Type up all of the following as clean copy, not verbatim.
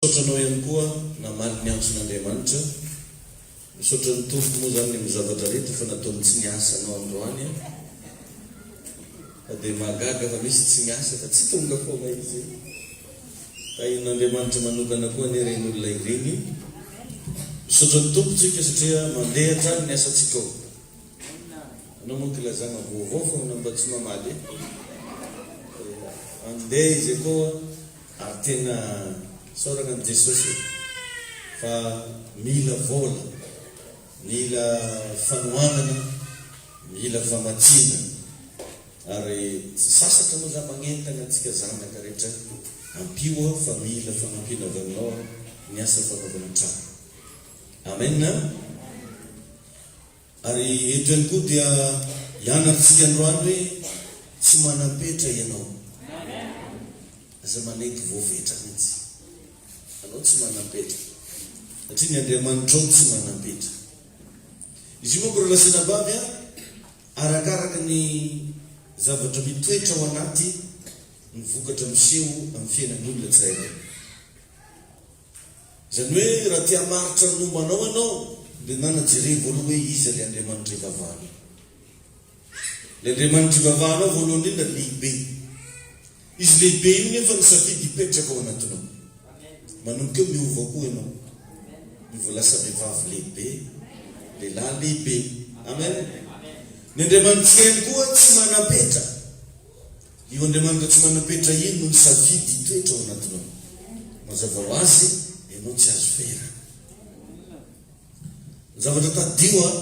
Misaotra anao ihany koa namaly ny antson'Andriamanitra. Misaotra ny Tompo moa zany ny amin'ny zavatra rehetra fa nataony tsy niasa anao androany an. Fa dia mahagaga fa misy tsy miasa fa tsy tonga foana izy. Tahin'Andriamanitra manokana koa anie ireny olona ireny. Misaotra ny Tompo tsika satria mandeha hatrany ny asantsika ao. Anao manko ilazana vaovao foana mba tsy mamaly e. Andeha izy koa ary tena isaorana an'i Jesosy e. Fa mila vola, mila fanohanana, mila famatsiana. Ary tsy sasatra moa za magnentana antsika zanaka rehetra ampio aho fa mila fanampiana avy aminao aho ny asa fanaovana trano. Amen a! Ary eto ihany koa dia hianarintsika androany hoe tsy manam-petra ianao. Aza manaiky voafetra mihitsy. Anao tsy manam-petra. Satria ny Andriamanitrao tsy manam-petra. Izy io manko ry lahy sy anabavy a, arakaraka ny zavatra mitoetra ao anaty ny vokatra miseho amin'ny fiainan'ny olona tsirairay. Izany hoe raha te hamaritra ny momba anao ianao dia nana jereo voaloha hoe iza ilay Andriamanitra ivavahanao. Ilay Andriamanitra ivavahanao voalohany indrindra lehibe. Izy lehibe io nefa nisafidy hipetraka ao anatinao. Manomboka eo miova koa ianao. Miova lasa vehivavy lehibe, lehilahy lehibe. Amen. Ny Andriamanitsika ihany koa tsy manam-petra. Io Andriamanitra tsy manam-petra io no nisafidy hitoetra ao anatinao. Mazava ho azy, ianao tsy azo ferana. Ny zavatra tadidio an,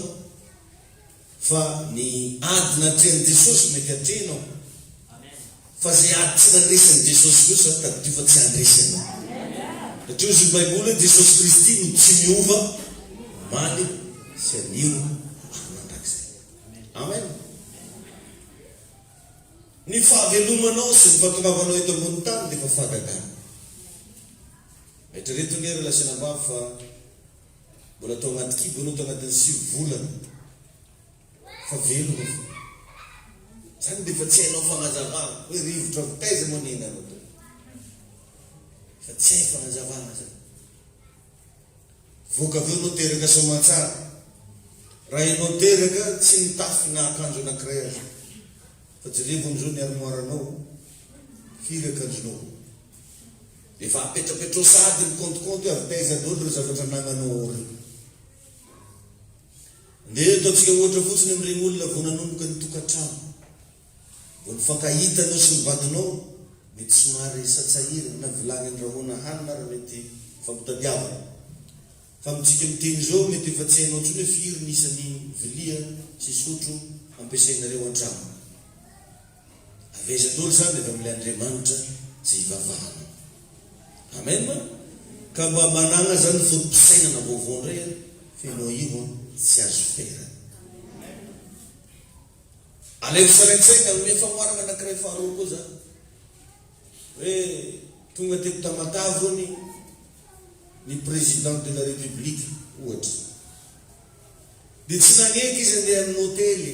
fa ny ady natrehan'i Jesosy mety hatrehinao, fa izay ady tsy nandresin'i Jesosy kosa, tadidio fa tsy handresy anao. Satria hozy ny Baiboly hoe Jesosy Kristy no tsy miova omaly sy anio ary mandrakizay. Amen. Ny fahavelomanao sy ny fahatongavanao eto ambony tany dia efa fahagagana. Eritrereto anie ry lahy sy anabavy fa mbola tao anaty kibo ianao tao anatin'ny 9 volana fa velona foana. Izany dia efa tsy hainao fagnazavana hoe rivotra avy taiza moa niainanao tao. Efa tsy hay fagnazavana izany. Voaka avy eo ianao teraka soamantsara. Raha ianao teraka tsy nitafy na akanjo anankiray aza. Fa jerevo amin'izao ny armoire-nao, firy akanjonao. Efa apetrapetrao sahady ny kaontikonty hoe avy taiza daholo ireo zavatra anagnanao ao ireo. Ndeha ataontsika ohatra fotsiny amin'ireny olona vao nanomboka ny tokantrano. Vao nifankahita anao sy ny vadinao, mety somary satsahirana na vilany andrahoana hanina ary mety fampitadiavana. Fa amintsika miteny izao mety efa tsy hainao intsony hoe firy ny isan'ny vilia sy sotro ampiasainareo an-trano. Avy aiza daholo izany? Avy amin'ilay Andriamanitra izay ivavahanao. Amen! Ka mba manàgna zany foto-pisainana vaovao indray an, f'enao io an tsy azo ferana. Alaivo sary an-tsaina, hanome fanoharana anankiray faharoa koa za. Hoe tonga teto Tamatave hono ny président de la république ohatra. Dia tsy naneky izy handeha amin'ny hotely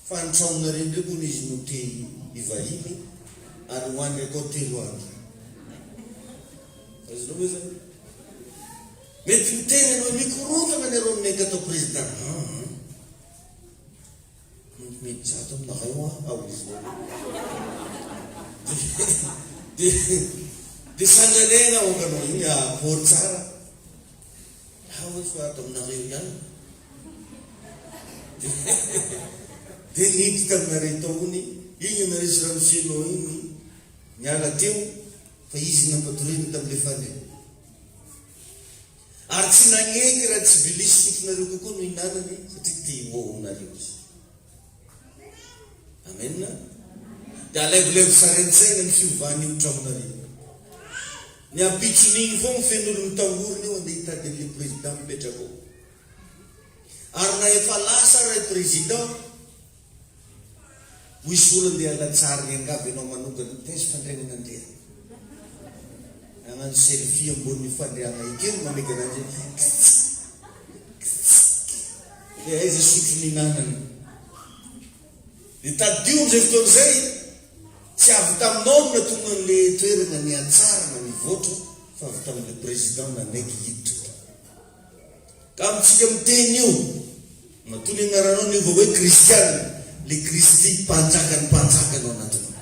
fa any tragnonareo ndraiky hono izy no te hivahiny ary ho any akao 3 andro. Azonao ve zany? Mety miteny ianao hoe mikorontana nareo aminay ka atao président. Aa. Mety ato aminareo aho ao izy Dia dia sanganena aokanao iny akory tsara. Aho hoe fa ato aminareo ihany. Dia niditra taminareo tao iny, iny ianareo sy ramosenao iny niala teo fa izy nampatoriana tamin'ilay fandriana. Ary tsy nagneky raha tsy vilia sy sotronareo kokoa no hinanany satria te ho ao aminareo izy. Amen. Dia alaivolaivo sary an-tsaina ny fiovan'io tragnonareo io. Ny ampitson'igny foagna feno olo mitangorona eo andeha hitady an'le président mipetraka ao. Ary na efa lasa ara i président, Ho hisy olo andeha halatsary hiangavy anao manokana, taiza fandriagnana andriana? Hagnano selfie ambonin'ny fandriagna ekeo mameka ananjy hoe ktsiky ktsiky hoe aiza sotro nihinanana. Dia tadidio amin'izay fotoana izay, tsy avy taminao no nahatonga an'le toerana nihatsara na nivoatra. Fa avy tamin'ilay président nanaiky hiditra tao. Ka amintsika miteny io, matoa ny anaranao niova hoe Kristiana, le Kristy mpanjakan'ny mpanjaka no anatinao.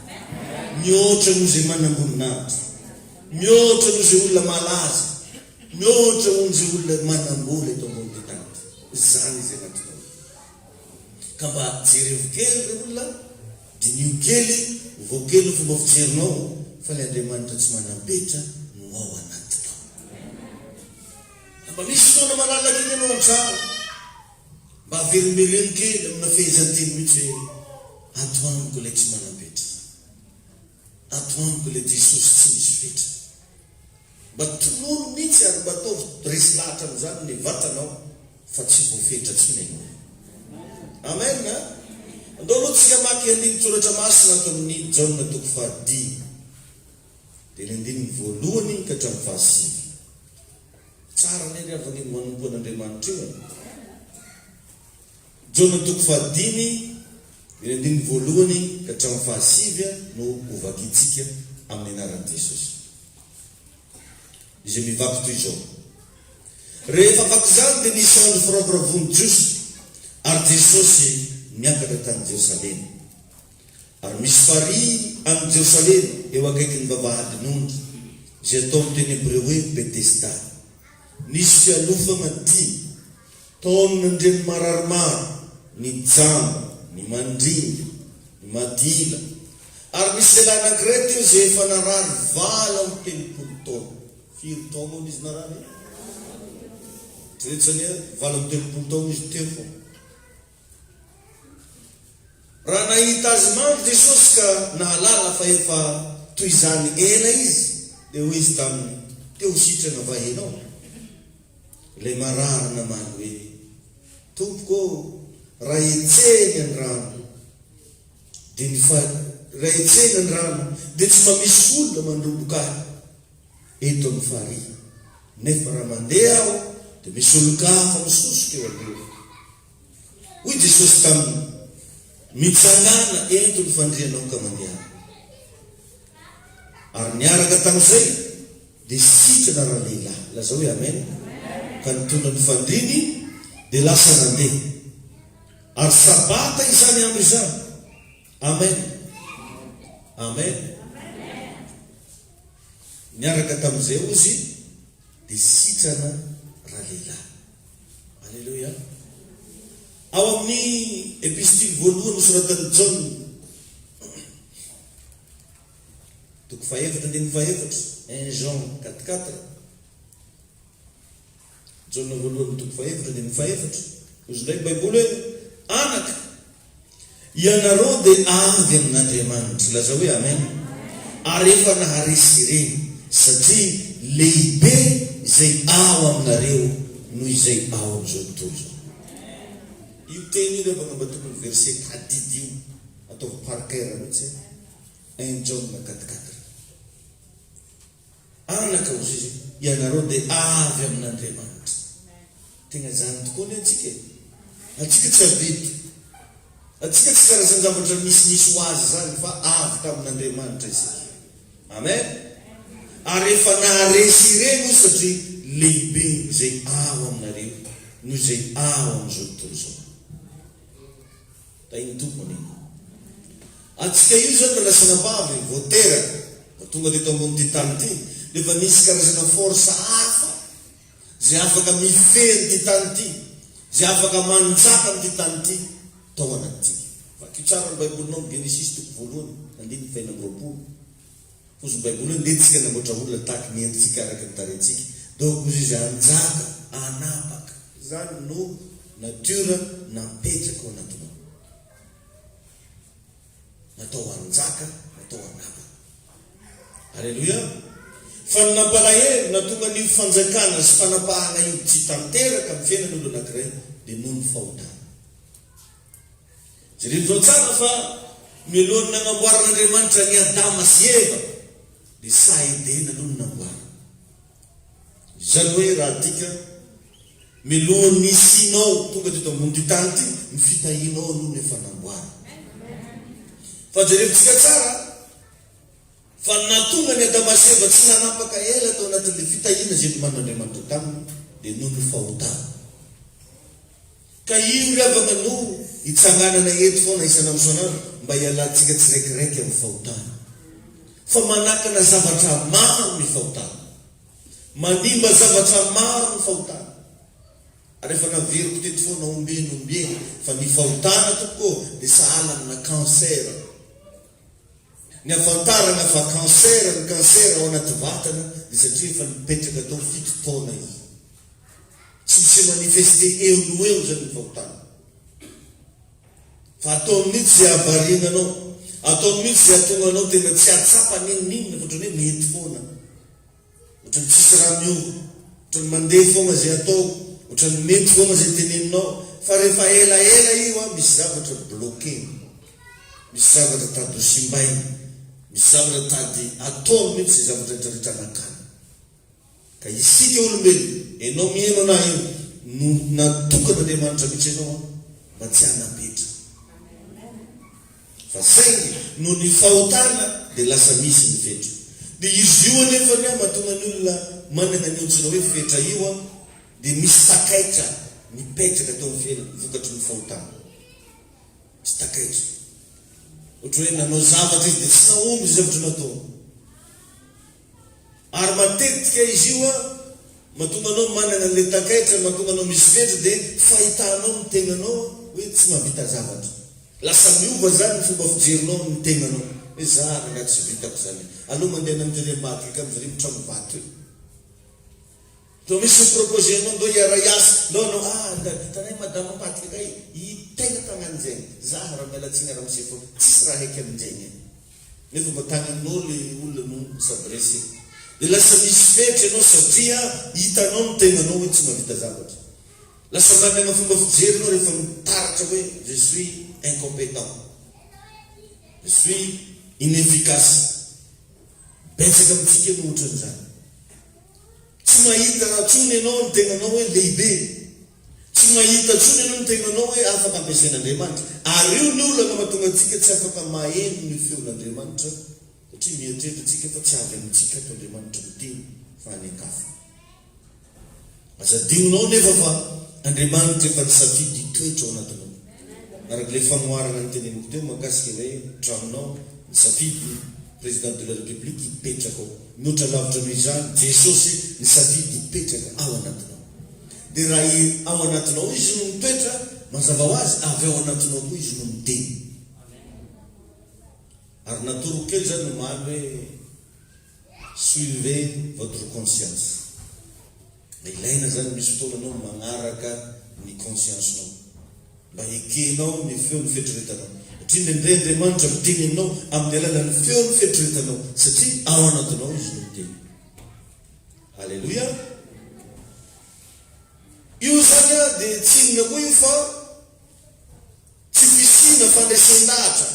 Mihoatra noho izay manamboninahitra, mihoatra noho izay olona malaza, mihoatra noho izay olona manambola eto ambonin'ity tany ity. Izany izy anatinao. Ka mba jerevo kely ry olona, diniho kely, ovao kely ny fomba fijerinao fa ilay Andriamanitra tsy manam-petra no ao anatinao. Raha mba misy fotoana malalaka iny ianao an-trano, mba averimbereno kely amina fehezanteny mihitsy hoe, Ato amiko ilay tsy manam-petra. Ato amiko ilay Jesosy tsy misy fetra. Mba tonony mihitsy ary mba ataovy resy lahatra amin'izany ny vatanao fa tsy voafetra intsony ianao. Amen a! Andao aloha tsika hamaky andinin-tsoratra masina ato amin'ny Jaona toko fahadimy. Dia ny andininy voalohany ka hatramin'ny fahasivy. Tsara anie ry havana io manompo an'Andriamanitra io e! Jaona toko fahadimy, dia ny andininy voalohany ka hatramin'ny fahasivy no hovakintsika amin'ny anaran'i Jesosy. Izay mivaky toy izao, Rehefa afaka izany dia nisy andro firavoravoan'ny Jiosy, ary Jesosy niakatra tany Jerosalema. Ary misy farihy any Jerosalema eo akaikin'ny vavahadin'ondry, izay atao amin'ny teny hebreo hoe Betesda. Nisy fialofana dimy, taonina marary maro, ny jamba, ny mandringa, ny madila. Ary nisy lehilahy anankiray teo izay efa narary 38 taona. Firy taona hono izy narary? Eritrereto izany hoe 38 taona izy teo foana. Raha nahita azy mandry Jesosy ka nahalala fa efa toy izany ela izy, dia hoy Izy taminy, Te ho sitrana va ianao? Ilay marary namaly hoe, Tompoko ô, raha hetsehina ny rano, dia ny fa raha hetsehina ny rano, dia tsy mba misy olona mandroboka ahy eto amin'ny farihy, nefa raha mandeha aho, dia misy olon-kafa misosoka eo alohako. Hoy Jesosy taminy, Mitsangàna, ento ny fandrianao ka mandehana. Ary niaraka tamin'izay, dia sitrana ralehilahy. Lazao hoe Amen. Ka nitondra ny fandriany, dia lasa nandeha. Ary Sabata izany andro izany. Amen. Amen. Niaraka tamin'izay hozy, dia sitrana ralehilahy. Aleloia. Ao amin'ny epistily voalohany nosoratan'i Jaona, toko fahefatra andininy fahefatra, un Jean 4 4, Jaona voalohany toko fahefatra andininy fahefatra, hozy indray ny Baiboly hoe, Anaka, Ianareo dia avy amin'Andriamanitra. Lazao hoe Amen. Ary efa naharesy ireny, satria lehibe izay ao aminareo noho izay ao amin'izao tontolo izao. Io teny io rehefa angamba tokony verset tadidio, ataovy par cœur mihitsy, un Jaona 4 4. Anaka, hozy izy, ianareo dia avy amin'Andriamanitra. Tegna izany tokoa anie antsika e! Antsika tsy avy eto. Antsika tsy karazan-javatra misimisy ho azy izany fa avy tamin'Andriamanitra isika. Amen! Ary efa naharesy ireny hozy satria lehibe izay ao aminareo noho izay ao amin'izao tontolo izao. Tahin'ny Tompo anie. Antsika io izany raha lasa anabavy vao teraka, vao tonga teto ambonin'ity tany ity, dia efa nisy karazana force hafa izay afaka mifehy an'ity tany ity, izay afaka manjaka amin'ity tany ity tao anatintsika. Vakio tsara ny Baibolinao amin'ny Genesisy toko voalohany, andininy faha-26. Hozy ny Baiboly hoe ndeha tsika hanamboatra olona tahaky ny endritsika araka ny tarehintsika. Donc hozy izy hanjaka, hanapaka. Izany no nature napetraka ao anatinao. Natao hanjaka, natao hanapaka. Aleloia! Fa ny nampalahelo, nahatonga an'io fanjakana sy fanapahana io tsy tanteraka amin'ny fiainan'olo anankiray dia noho ny fahotana. Jerenao tsara fa mialohan'ny nagnamboaran'Andriamanitra an'i Adama sy Eva dia saha Edena aloha no namboarina. Izany hoe raha adika, mialohan'ny nisianao tonga teto ambonin'ity tany ity, ny fitahianao aloha no efa namboarina. Fa jerevintsika tsara. Fa ny nahatonga an'i Adama sy Eva tsy nanapaka ela tao anatin'ilay fitahiana izay nomanin'Andriamanitra taminy dia noho ny fahotana. Ka io ry havana no itsanganana eto foana isan'andro isan'andro mba hialantsika tsiraikiraiky amin'ny fahotana. Fa manakana zavatra maro ny fahotana. Manimba zavatra maro ny fahotana. Ary efa naveriko teto foana ombieny ombieny fa ny fahotana tompoko ô dia sahala amina cancer. Ny afantarana fa cancer ny cancer ao anaty vatana dia satria efa nipetraka tao fito taona izy. Tsy mi-se manifester eo no eo izany ny fahotana. Fa ataony mihitsy izay hahavariana anao, ataony mihitsy izay hahatonga anao tena tsy hahatsapa n'inon'inona fa ohatran'ny hoe mety foana. Ohatran'ny tsisy raha miova, ohatran'ny mandeha foagna izay atao, ohatran'ny mety foagna izay teneninao, fa rehefa elaela io an, misy zavatra bloquer-na, misy zavatra tady ho simbaina, misy zavatra tady ataony mihitsy izay zavatra rehetra rehetra nakany. Ka isika olombelona, enao mihaino anah io, no natokan'Andriamanitra mihitsy enao an, mba tsy hanapetra. Fa saingy noho ny fahotana dia lasa misy ny fetra. Dia izy io anefa ny mahatonga ny olona manana ny antsoina hoe fetra io an, dia misy takaitra mipetraka teo amin'ny fiainana vokatry ny fahotana. Misy takaitra. Ohatra hoe nanao zavatra izy dia tsy nahomby ny zavatra nataony. Ary matetika izy io an, mahatonga anao manana an'ilay takaitra, mahatonga anao misy fetra dia fahitanao ny tegnanao hoe tsy mahavita zavatra. Lasa miova zany ny fomba fijerinao ny tegnanao hoe za rangahy tsy vitako zany e, aleo mandehana mijery ambadika akany mijery trano vato io. Toa misy mi-proposer anao ndao hiara-hiasa, ndao hanao ah ndra hitanay madama ambadika kay i tegna tagnan'izegny, za raha miala tsiny ramose fô tsisy raha haiky aminjegny e. Nefa mba tany aminao le olona no mi-s'adresser. Dia lasa misy fetra ianao satria hitanao ny tenanao hoe tsy mahavita zavatra. Lasa manana fomba fijery ianao rehefa mitaratra hoe je suis incompetent, je suis inefficace. Betsaka amintsika no ohatran'izany. Tsy mahita intsony ianao ny tenanao hoe lehibe. Tsy mahita intsony ianao ny tenanao hoe afaka ampiasain'Andriamanitra. Ary io ny olana mahatonga antsika tsy afaka maheno ny feon'Andriamanitra satria mieritreritra isika fa tsy avy amintsika ato Andriamanitra miteny fa any an-kafa. Aza adinonao nefa fa Andriamanitra efa nisafidy hitoetra ao anatinao. Araka ilay fanoharana noteneniko teo mahakasika ilay tranonao, nisafidy ny Président de la République hipetraka ao. Mihoatra lavitra noho izany, Jesosy nisafidy hipetraka ao anatinao. Dia raha ao anatinao Izy no mitoetra, mazava ho azy, avy ao anatinao koa Izy no miteny. Ary natoroko kely izany omaly hoe Suivez votre conscience. Ilaina zany misy fotoana anao magnaraka ny conscience-nao. Mba ekenao ny feon'ny fieritreretanao. Satria indraindray Andriamanitra miteny aminao amin'ny alalan'ny feon'ny fieritreretanao. Satria ao anatinao Izy no miteny. Alléluia. Io zany dia tsy inona koa io fa tsy fisiana fandresen-dahatra.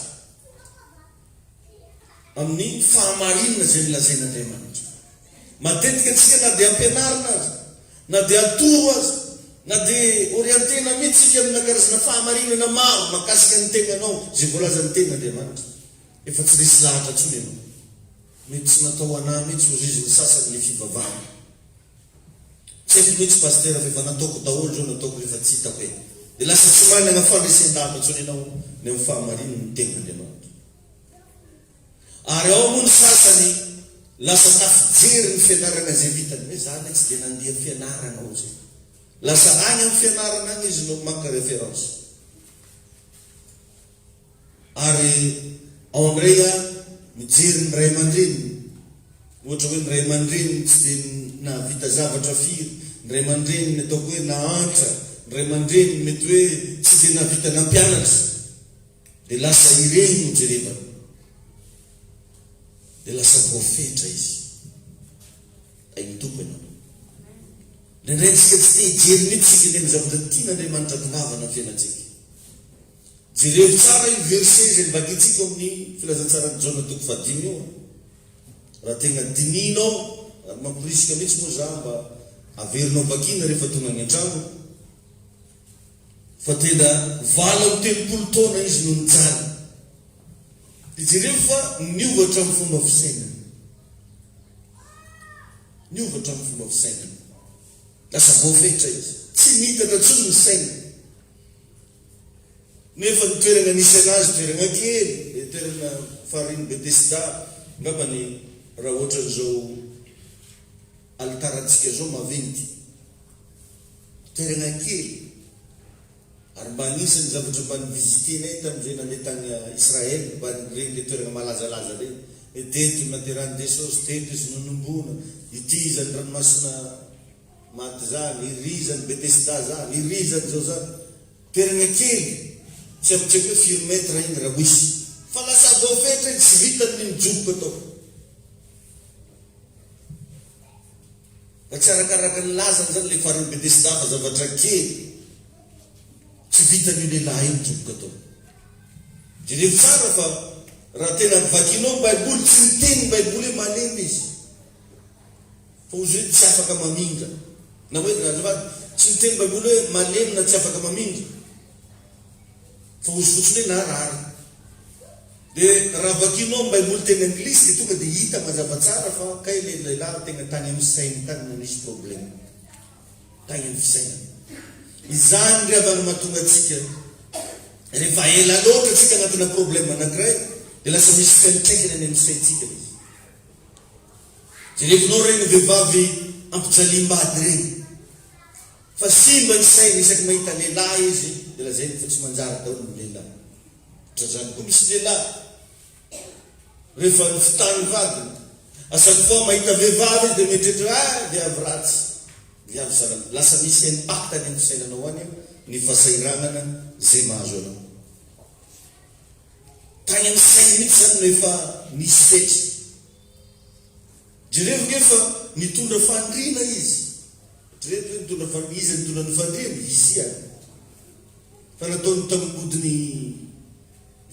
amin'ny fahamarinana izay nolazain'Andriamanitra. Matetika antsika na dia ampianarina aza, na dia atoro aza, na dia orientena mihitsy isika amina karazana fahamarinana maro mahakasika ny tenanao izay voalazan'ny Tenin'Andriamanitra, efa tsy resy lahatra intsony ianao. Mety tsy natao ho anà mihitsy hozy izy ny sasany ny fivavahana. Tsy haiko mihitsy Pasitera fa efa nataoko daholo izao nataoko rehefa tsy hitako e. Dia lasa tsy manana fandresen-dahatra intsony ianao ny amin'ny fahamarinan'ny Tenin'Andriamanitra. Ary ao moa ny sasany lasa tafijery ny fianarana izay vitany hoe za anie tsy dia nandia fianarana ozy. Lasa any amin'ny fianarana any izy no maka référence. Ary ao indray a mijery ny ray aman-dreniny. Ohatra hoe ny ray aman-dreniny tsy dia nahavita zavatra firy, ny ray aman-dreniny ataoko hoe nahantra, ny ray aman-dreniny mety hoe tsy dia nahavita nampianatra. Dia lasa ireny no jerevana. Dia lasa voafetra izy. Tahin'ny Tompo ianao. Indraindray antsika tsy te hijery mihitsy isika ny amin'ny zavatra tian'Andriamanitra tongavana amin'ny fiainantsika. Jerevo tsara io verset izay novakintsika ao amin'ny filazantsaran'i Jaona toko fahadimy io. Raha tegna dinihinao, ary mamporisika mihitsy moa za mba averinao vakina rehefa tonga any an-trano, Fa tena 38 taona izy no nijaly. Dia jereo fa niova hatramin'ny fomba fisainany. Niova hatramin'ny fomba fisainany. Lasa voafetra izy. Tsy nitatra intsony ny sainy. Nefa ny toerana nisy anazy toerana kely, ilay toerana farihin'i Betesda, angambany raha ohatran'izao alitarantsika izao maventy. Toerana kely. Ary mba anisan'ny zavatra mba ni-visiter-nay tamin'izay nandeha tany Israël, mba ireny ilay toerana malazalaza ireny, hoe teto no naterahan'i Jesosy, teto izy no nonomboana, ity izany ranomasina maty izany, iry izany Betesda izany, iry izany izao izany. Toerana kely, tsy ampy tsy haiko hoe firy mètre iny raha ho izy. Fa lasa voafetra iny, tsy vitany ny nijoboka tao. Fa tsy arakaraka ny lazany zany le farin'i Betesda fa zavatra kely tsy vitan'io lehilahy io nijoboka tao. Jerevo tsara fa raha tena vakinao ny baiboly tsy miteny ny baiboly hoe malemy izy fa ozy hoe tsy afaka mamindra na hoe azafady tsy miteny ny baiboly hoe malemy na tsy afaka mamindra. Fa ozy fotsiny hoe narary. Dia raha vakianao ny baiboly teny anglisy dia tonga dia hita mazava tsara fa kay ilay lehilahy tegna tany amin'ny sainy tany no nisy problème. Tany amin'ny fisainana. Izany ry havana mahatonga antsika rehefa ela loatra antsika anatina problème anankiray dia lasa misy fiantraikany any amin'ny saintsika ilay izy. Jerevinao ireny vehivavy ampijaliam-bady ireny. Fa simba ny sainy isaky mahita lehilahy izy dia lazainy fa tsy manjary daholo ny lehilahy. Ohatran'izany koa misy lehilahy rehefa nifitahan'ny vadiny, à chaque fois mahita vehivavy izy dia mieritreritra hoe ah viavy ratsy, viavy sahala lasa misy impact any amin'ny fisainanao any ny fahasahiranana izay mahazo anao. Tany amin'ny sainy mihitsy izany no efa nisy fetra. Jereo nge fa nitondra fandriana izy. Eritrereto hoe nitondra fandriana, iza nitondra ny fandriana? Izy ihany. Fa nataony tamin'ny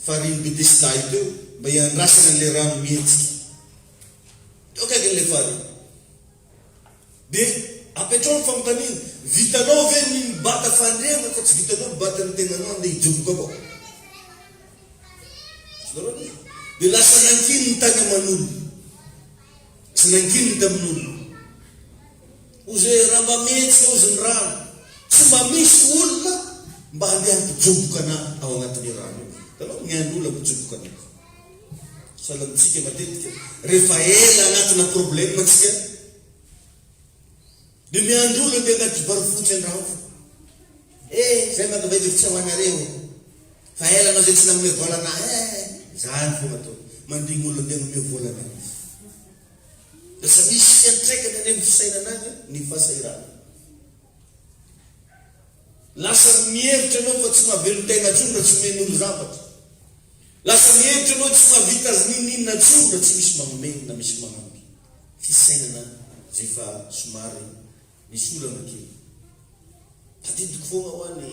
farihin'i Betesda io teo mba hiandrasana an'ilay rano mihetsika. Teo akaikin'ilay farihy. Dia apetraho ny fanontaniana, vitanao ve ny mibata fandriana fa tsy vitanao mibata ny tenanao andeha hijoboka koa? Azonareo ve? Dia lasa nankininy tany aman'olona. Tsy nankininy tamin'olona. Ozy hoe raha mba mihetsika ozy ny rano, tsy mba misy olona mba handeha hampijoboka anà ao anatin'io rano io. Hitanao, miandry olona hampijoboka anà. Sahala amintsika matetika, rehefa ela anatina problème tsika, dia miandry olona andeha anaty vary fotsy andraho fa. Eh, zay manko ve tsy ho anareo. Fa ela anao zay tsy nanome vola anah eh, zany fogna atao. Mandigny olona andeha hanome vola anah izy. Lasa misy fiantraikany any amin'ny fisainana any ny fahasahiranana. Lasa mihevitra ianao fa tsy mahavelon-tegna intsony raha tsy omen'olo zavatra. Lasa mihevitra ianao tsy mahavita azy n'inon'inona intsony raha tsy misy magnome na misy magnampy. Fisainana izay efa somary misy olana kely. Tadidiko foagna hoa ny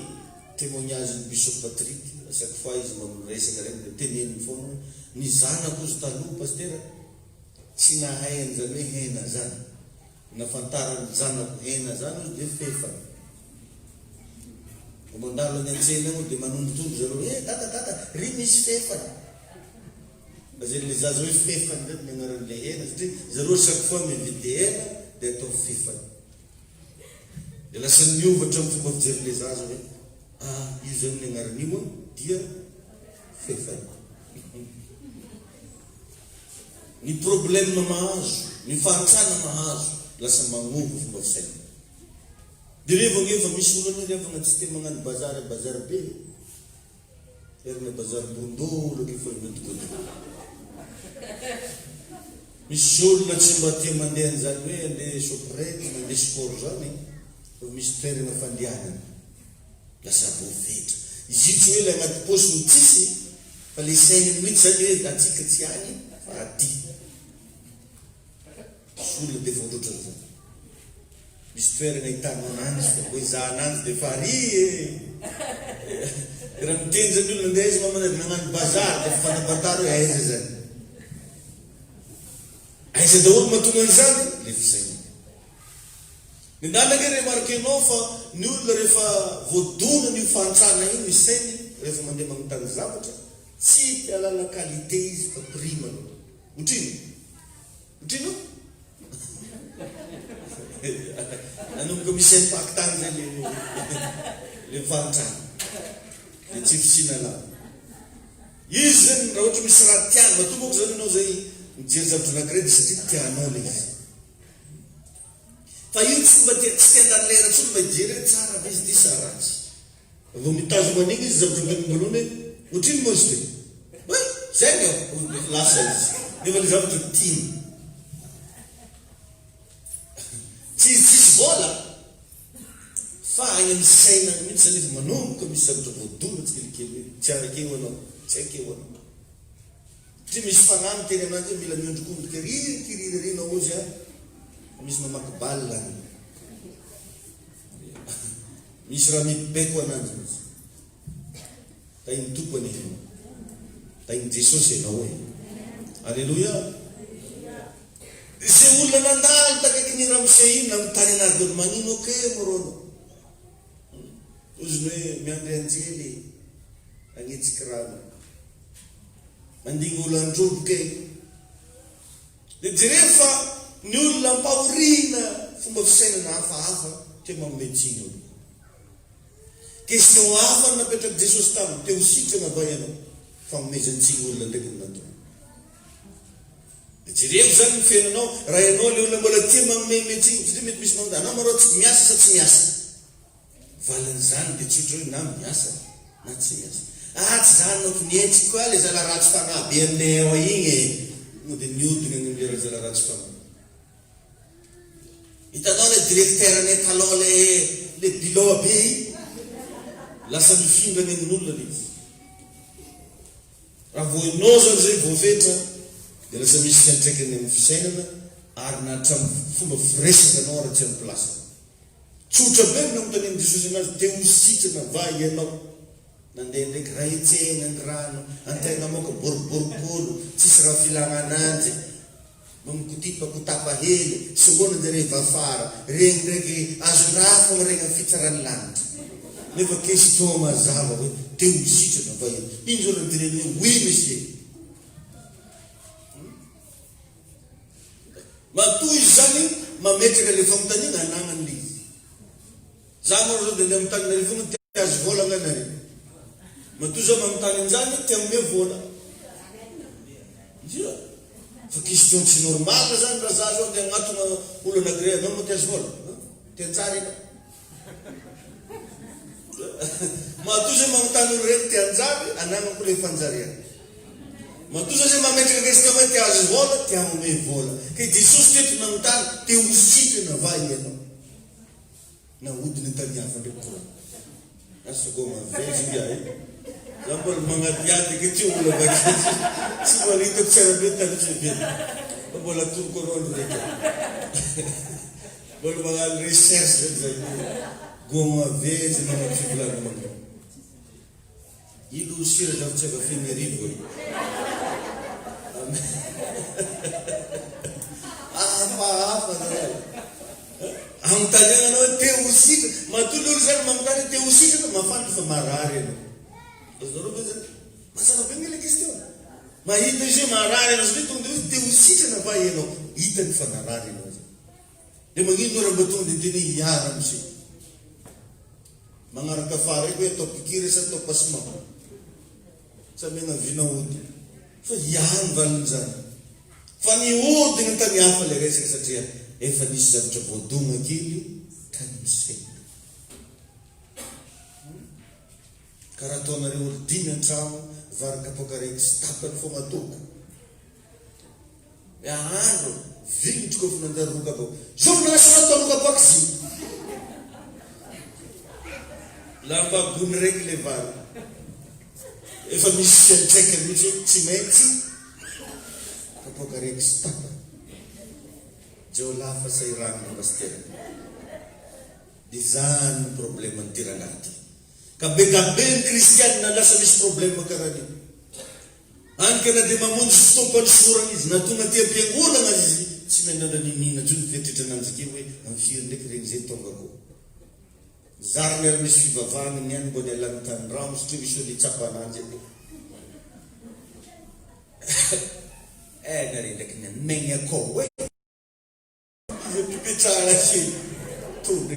témoignage-n'i Bishop Patrick, à chaque fois izy mba miresaka regny dia teneniny foagna hoe, ny zanako ozy taloha Pasitera tsy nahay an'izany hoe hena zany. Nafantaran'ny zanako hena zany ozy dia fefany. Vao mandalo any an-tsena agny dia manondrotondro zareo hoe, eh dada dada, ry misy fefany. Lazain'ilay zaza hoe fefany zany ny agnaran'ilay hena satria zareo chaque fois mividy hena dia atao fefany. Dia lasa niova hatramin'ny fomba fijerin'ilay zaza hoe ah io zany ny agnaran'io an dia fefany. Ny problème mahazo, ny fahantrana mahazo, lasa magnova fomba fisainana. Dia revo ange fa misy olona anie ry havagna tsy tia magnano bazary bazary be e. Toerana bazary bondolo ake fa miodikodina. Misy olona tsy mba tia mandeha an'izany hoe andeha shoprite, mandeha sport zany fa misy toerana fandehanana. Lasa voafetra. Izy io tsy hoe ilay anaty paosy no tsisy fa le sainy mihitsy zany hoe antsika tsy any fa aty. Misy olona dia efa ohatrohatran'izany. Misy toerana ahitanao ananjy fa vao hizaha ananjy dia efa ary e! Raha miteny zany olona andeha aiza mamanay dia nagnano bazary dia efa fantapantaro hoe aiza zany. Aiza daholo mahatonga an'izany? Le fisainana. Ny ndana ange remarquer-nao fa ny olona rehefa voadonan'io fahantrana io ny sainy rehefa mandeha magnontany zavatra, tsy te hahalala qualité izy fa prix malôha. Otrino? Otrino? Nanomboka misy impact any zay le le fahantrana. Le tsy fisiana lava. Izy zany raha ohatra misy raha tiany, matoa manko zany ianao zay mijery zavatra anankiray dia satria tianao le izy. Fa io tsy mba te tsy te handany lera intsony mba hijery hoe tsara ve izy ity sa ratsy. Vao mitazona an'iny izy zavatra noteneniny voalohany hoe otrino moa izy ity? Oay! Zay ny ao! Dia lasa izy. Nefa le zavatra tiany. Tsy izy tsisy vola fa any amin'ny saina any mihitsy zany efa manomboka misy zavatra voadona tsikelikely hoe tsy araka eo anao, tsy haiko eo anao. Satria misy fanahy miteny ananjy hoe mila miondrikondrika ery kiriry ery enao ozy an, fa misy mamaky balle any. Misy raha mibeko ananjy mihitsy. Tahin'ny Tompo anie ianao. Tahin'i Jesosy ianao e. Aleloia. Izay olona nandalo takaikin'i ramose iny nanontany anazy daholo magnino ok moa rô anao. Ozy ny hoe miandry anjely hagnetsiky rano. Mandigny olo handroboka e. Dia jereo fa ny olona ampahoriana fomba fisainana hafahafa te manome tsiny olona. Question hafa no napetrak'i Jesosy taminy, te ho sitrana va ianao? Fanomezan-tsiny olona ndraiky no nataony. Dia jereo izany ny fiainanao, raha ianao ilay olona mbola tia manomeme tsiny, satria mety misy manontany, anao marô tsy miasa sa tsy miasa? Valin'izany dia tsotra hoe na miasa na tsy miasa. Ah tsy zany manko ny entsiko koa le zala ratsy fanahy be aminay ao igny e! Tonga dia miodina any amle razala ratsy fanahy. Hitanao le directeur anay taloha le le biloha be igny? Lasa mifindra any amin'olona le izy. Raha vao ianao zany zay voafetra dia lasa misy fiantraikany amin'ny fisainana ary na hatramin'ny fomba firesakanao ary tsy amin'ny place-ny. Tsotra be ny nanontanian'i Jesosy anazy, te ho sitrana va ianao? Nandeha ndraiky raha hetsehina ny rano, antegna moka boriborikolo, tsisy raha filagna ananjy, mba mikotipa kotapa hely, songona njare vafara, regny ndraiky azon-draha fogna regny amy fitsaran'ny lanitra. Nefa question mazava hoe, te ho sitrana va ianao? Ino zao raha niteneniny hoe oui monsieur? Matoa izy zany mametraka le fanontaniana anagnany le izy. Za moa zao de ndeha manontany nareo foana te azo vola nga nareo? Matoa za manontany anzany te hanome vola. Ndria. Fa question tsy normal zany raha za zao ndeha agnatona olo anakiray anao moa te azo vola? Te hanjary enao? Matoa zay manontany olo reny te hanjary, anagnako le fanjariana. Matoa zay zay mametraka question hoe te hahazo vola, te hanome vola. Ka i Jesosy teto nanontany, te ho sitrana va ianao? Nahodiny tany hafa ndray korana. Asa goma vezy ingahy e. Za mbola magnadihady ake ty olona bakeo ty. Tsy mbola hitako tsara be tany ivelany. Fa mbola atoroko anao ndraiky. Mbola magnano recherche zany za io. Goma vezy manao fivolanana. Ilo sira zava-tsy Fenerivo e. Hafahafa zany. Anontaniana anao hoe te ho sitrana. Matoa le olo zany manontany hoe te ho sitrana, mahafantatra fa marary ianao. Azonareo ve zany? Mazava be nge le question. Mahita izy hoe marary ianao satria tonga de hoe te ho sitrana va ianao. Hitany fa narary ianao zany. Dia magnino raha mba tonga dia miteny hoe ia ramose? Magnaraka afara eky hoe atao piqûre sa atao passement? Sa miangaviana hody? Fa ia ny valin'izany? Fa nihodina tany hafa ilay resaka satria efa nisy zavatra voadona kely tany amin'ny saina. Ka raha ataonareo olo dimy an-trano, vary kapoaka raiky sy tapany fogna ataoko. Ahandro, vignitro koa fa nanjary roa kapoaka. Zovy nanasa anao tao roa kapoaka izy io. Lamba gony raiky le vary. Efa misy fiantraikany mihitsy hoe tsy maintsy kapoaka raiky sy tapany. Jiolahy fa sahiranana pasitera. Izany no problème an'ity rangahy ty. Ka be da be ny kristianina lasa misy problème karaha an'io. Hany ka na dia mamonjy fotoam-pandrosorana izy, na tonga aty am-piangonana aza izy, tsy miandrandra n'inon'inona intsony ny fieritreritra ananjy kely hoe amin'ny firy ndraiky regny zay tonga koa. Zariny ary misy fivavahana ny any mbô nialany tany rano satria misy olo hitsapa ananjy aloha. Eh nare ndraiky ny megna akao eh. Mipetraha kely. Tonga.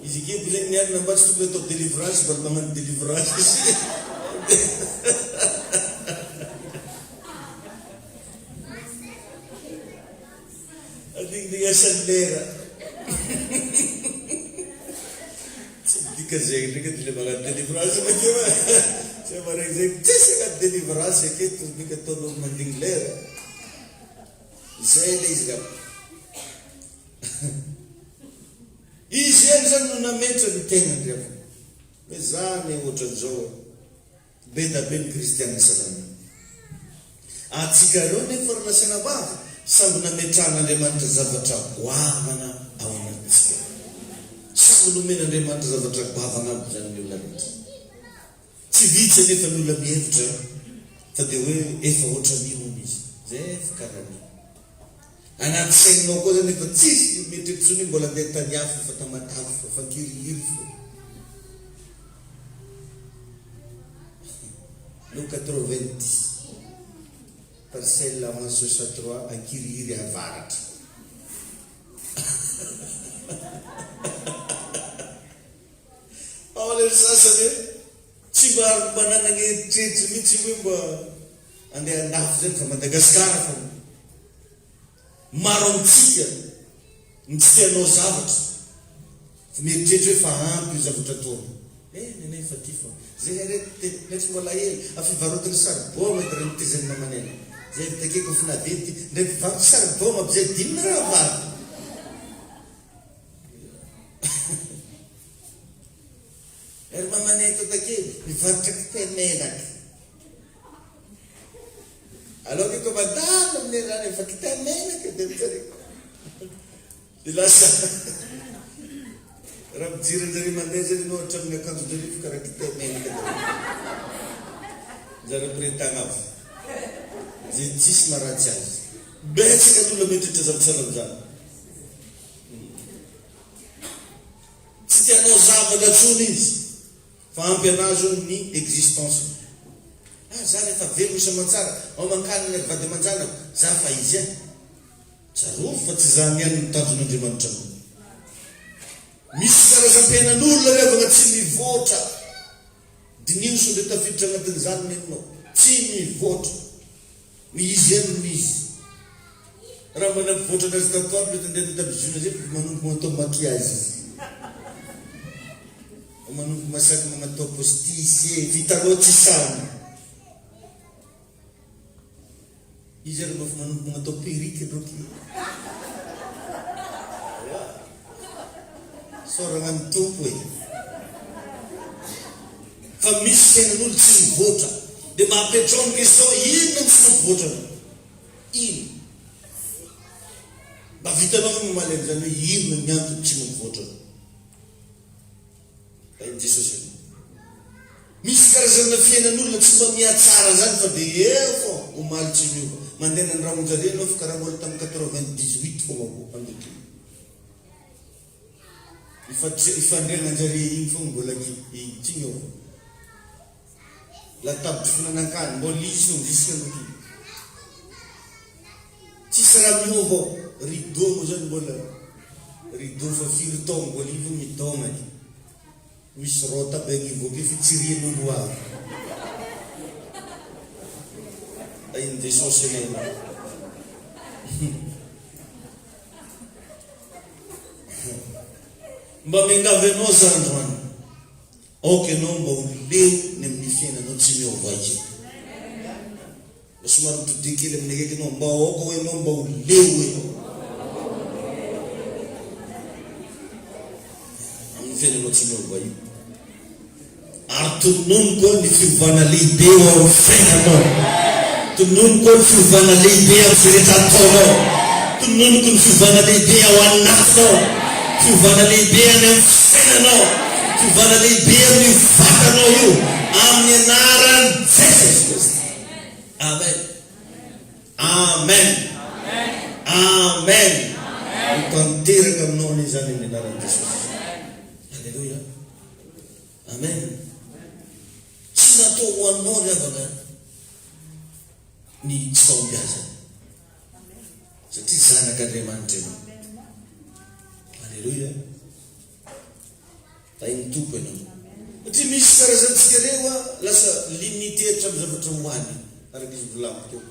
Izy ekipa zegny niarina mba tsy tokony atao délivrance mbola magnano délivrance izy. Andingindignasan'ny lera. Tsy midika zegny ndraiky edy le magnano délivrance bakeo e. Zay maregny zegny tsisy hagnano délivrance aketo mika ataon'olo mandigny lera. Zay le izy ngamba. Izy ihany zany no nametra ny tenany ry havana. Hoe za anie ohatran'izao e. Be da be ny kristiana salama. Antsika reo nefa ry lahy sy anabavy samby nametrahan'Andriamanitra zavatra goavana ao anatintsika. Samby nomen'Andriamanitra zavatra goavana aby zany ny olona rehetra. Tsy vitsy anefa ny olona mihevitra fa dia hoe efa ohatran'io hono izy. Zay efa karaha an'io. Anaty saininao koa zany efa tsisy mieritreritra intsony hoe mbola andeha tany hafa fa Tamatave fa Fangirihiry fa. Lot 90, parcelle 1163, Ankirihiry Avaratra. Ao ilay sasany hoe tsy mba ary mba nanana eritreritry mihitsy hoe mba andeha andafy zany fa Madagasikara fona. Maro amintsika ny tsy te hanao zavatra fa mieritreritra hoe fa ampy io zavatra ataony. Eh nenay efa ty fa zay hay reto te nay tsy mbola hely a fivarotana charbon edy raha nitezan'ny mamanay zay avy take koa finaventy ndray mpivarotra charbon aby zay adinona raha vary. Ry mamanay tontakely mivarotra kitay menaka. Alao ke koa mandalo amin'ny rano efa kitay menaka dia mijery. Dia lasa raha mijery anjare mandeha zany ianao hatramin'ny akanjon-jare efa karaha kitay menaka daholo. Zara miretagna avy. Zay tsisy maharatsy azy. Betsaka ny olona mieritreritra zavatra sahala amin'izany. Tsy te hanao zavatra intsony izy fa ampy anazy hono ny existence-ny. Ah za rehefa velona soamantsara, ao aman-kanina ry vady aman-janako, za fa izy eh. Tsarovy fa tsy izany ihany no tanjon'Andriamanitra aminao. Misy karazam-piainan'olona ry havana tsy mivoatra. Diniho sao dia tafiditra anatin'izany ny aminao. Tsy mivoatra. Ny izy ihany no izy. Raha mba nampivoatra anazy tato ato mety andeha tamin'ny zona zay fa manomboka manatao maquillage izy. Fa manomboka masaky magnatao postiche, vitanao tsy samy. Izy ary mba fa manomboka magnatao perruque ndroky. Ya. Isaoragna ny Tompo e. Fa misy fiainan'olo tsy mivoatra. Dia mba apetrao ny question, inona no tsy mampivoatra anao? Inona? Mba vitanao ve mamaly an'izany hoe inona ny antony tsy mampivoatra anao? Tahin'i Jesosy anao. Misy karazana fiainan'olona tsy mba mihatsara zany fa dia eo fô, omaly tsy miova. Mandeha nandrahonjare anao fa karaha mbola tamin'ny 98 fogna vao andeha. Ifandrianan-jare igny fogna mbola aky igny, tsy niova. Latabatra fihinanan-kany, mbola izy fogna jusqu'à ankehitriny. Tsisy raha miova ao. Rideau moa zany mbola rideau fa firy taogno mbola io fogna midôgnaky. Misy rôta be agnivo ake fitsirian'olo avy. Tahin'i Jesosy anao. Mba miangavy anao za androany. Aoka ianao mba ho leo ny amin'ny fiainanao tsy miova io. Mba somary mitodiha kely amin'ny akaiky ianao, mba aoka ho ianao mba ho leo e. Amin'ny fiainanao tsy miova io. Ary tonony koa ny fiovana lehibe eo amin'ny fiainanao. Tonony koa ny fiovana lehibe amin'izay rehetra ataonao. Tononiko ny fiovana lehibe ao anatinao. Fiovana lehibe any amin'ny fiainanao. Fiovana lehibe amin'io vatanao io. Amin'ny anaran'i Jesosy Kristy. Amen. Amen. Amen. Ho tanteraka aminao anie izany amin'ny anaran'i Jesosy. Alléluia. Amen. Tsy natao ho anao ry havana ny tsy fahombiazana. Satria zanak'Andriamanitra ianao. Aleloia. Tahin'ny Tompo ianao. Satria misy karazantsika ireo a, lasa limité hatramin'ny zavatra hohaniny, araka izy novolaniko teo.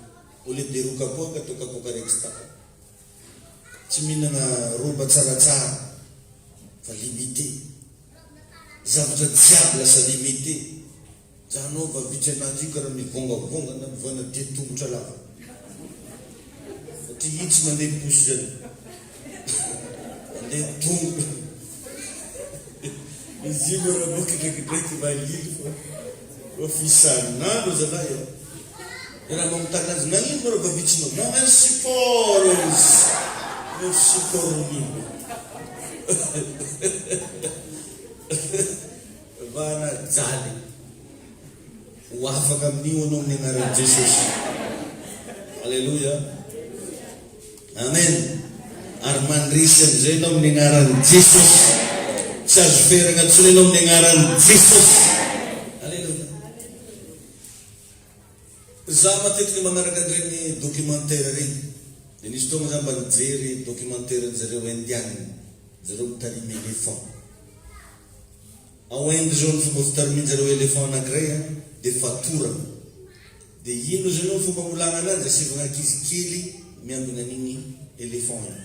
Au lieu de roa kapoaka atao kapoaka iray tsy tapaka. Tsy mihinana roba tsaratsara fa limité. Zavatra jiaby lasa limité. Janao va vitsy ananjy io karaha mivongavonga na mivana dia tongotra lava. Satria io tsy mandeha pouce zany. Mandeha tongotra. Izy io moa raha boky ndraikindraiky malily fa fa isan'andro zalahy a. Dia raha manontany azy nagnino moa raha va vitsinao? Magnano support izy. Manao support nino. Vahana jaly. Ho afaka amin'io anao amin'ny anaran'i Jesosy. Aleloia. Amen. Ary mandresy amin'izay ianao amin'ny anaran'i Jesosy. Tsy azo ferana intsony ianao amin'ny anaran'i Jesosy. Aleloia. Za matetika manaraka an'ireny documentaire ireny. Dia nisy fotoana za mba nijery documentaire an-jareo Indiana. Zareo mitarimy éléphant. Ao Inde zao ny fomba fitarimin-jareo éléphant anakiray an, dia fatorana. Dia inona ozy ianao ny fomba amolahana anazy? Asivana ankizy kely miambina an'igny éléphant igny.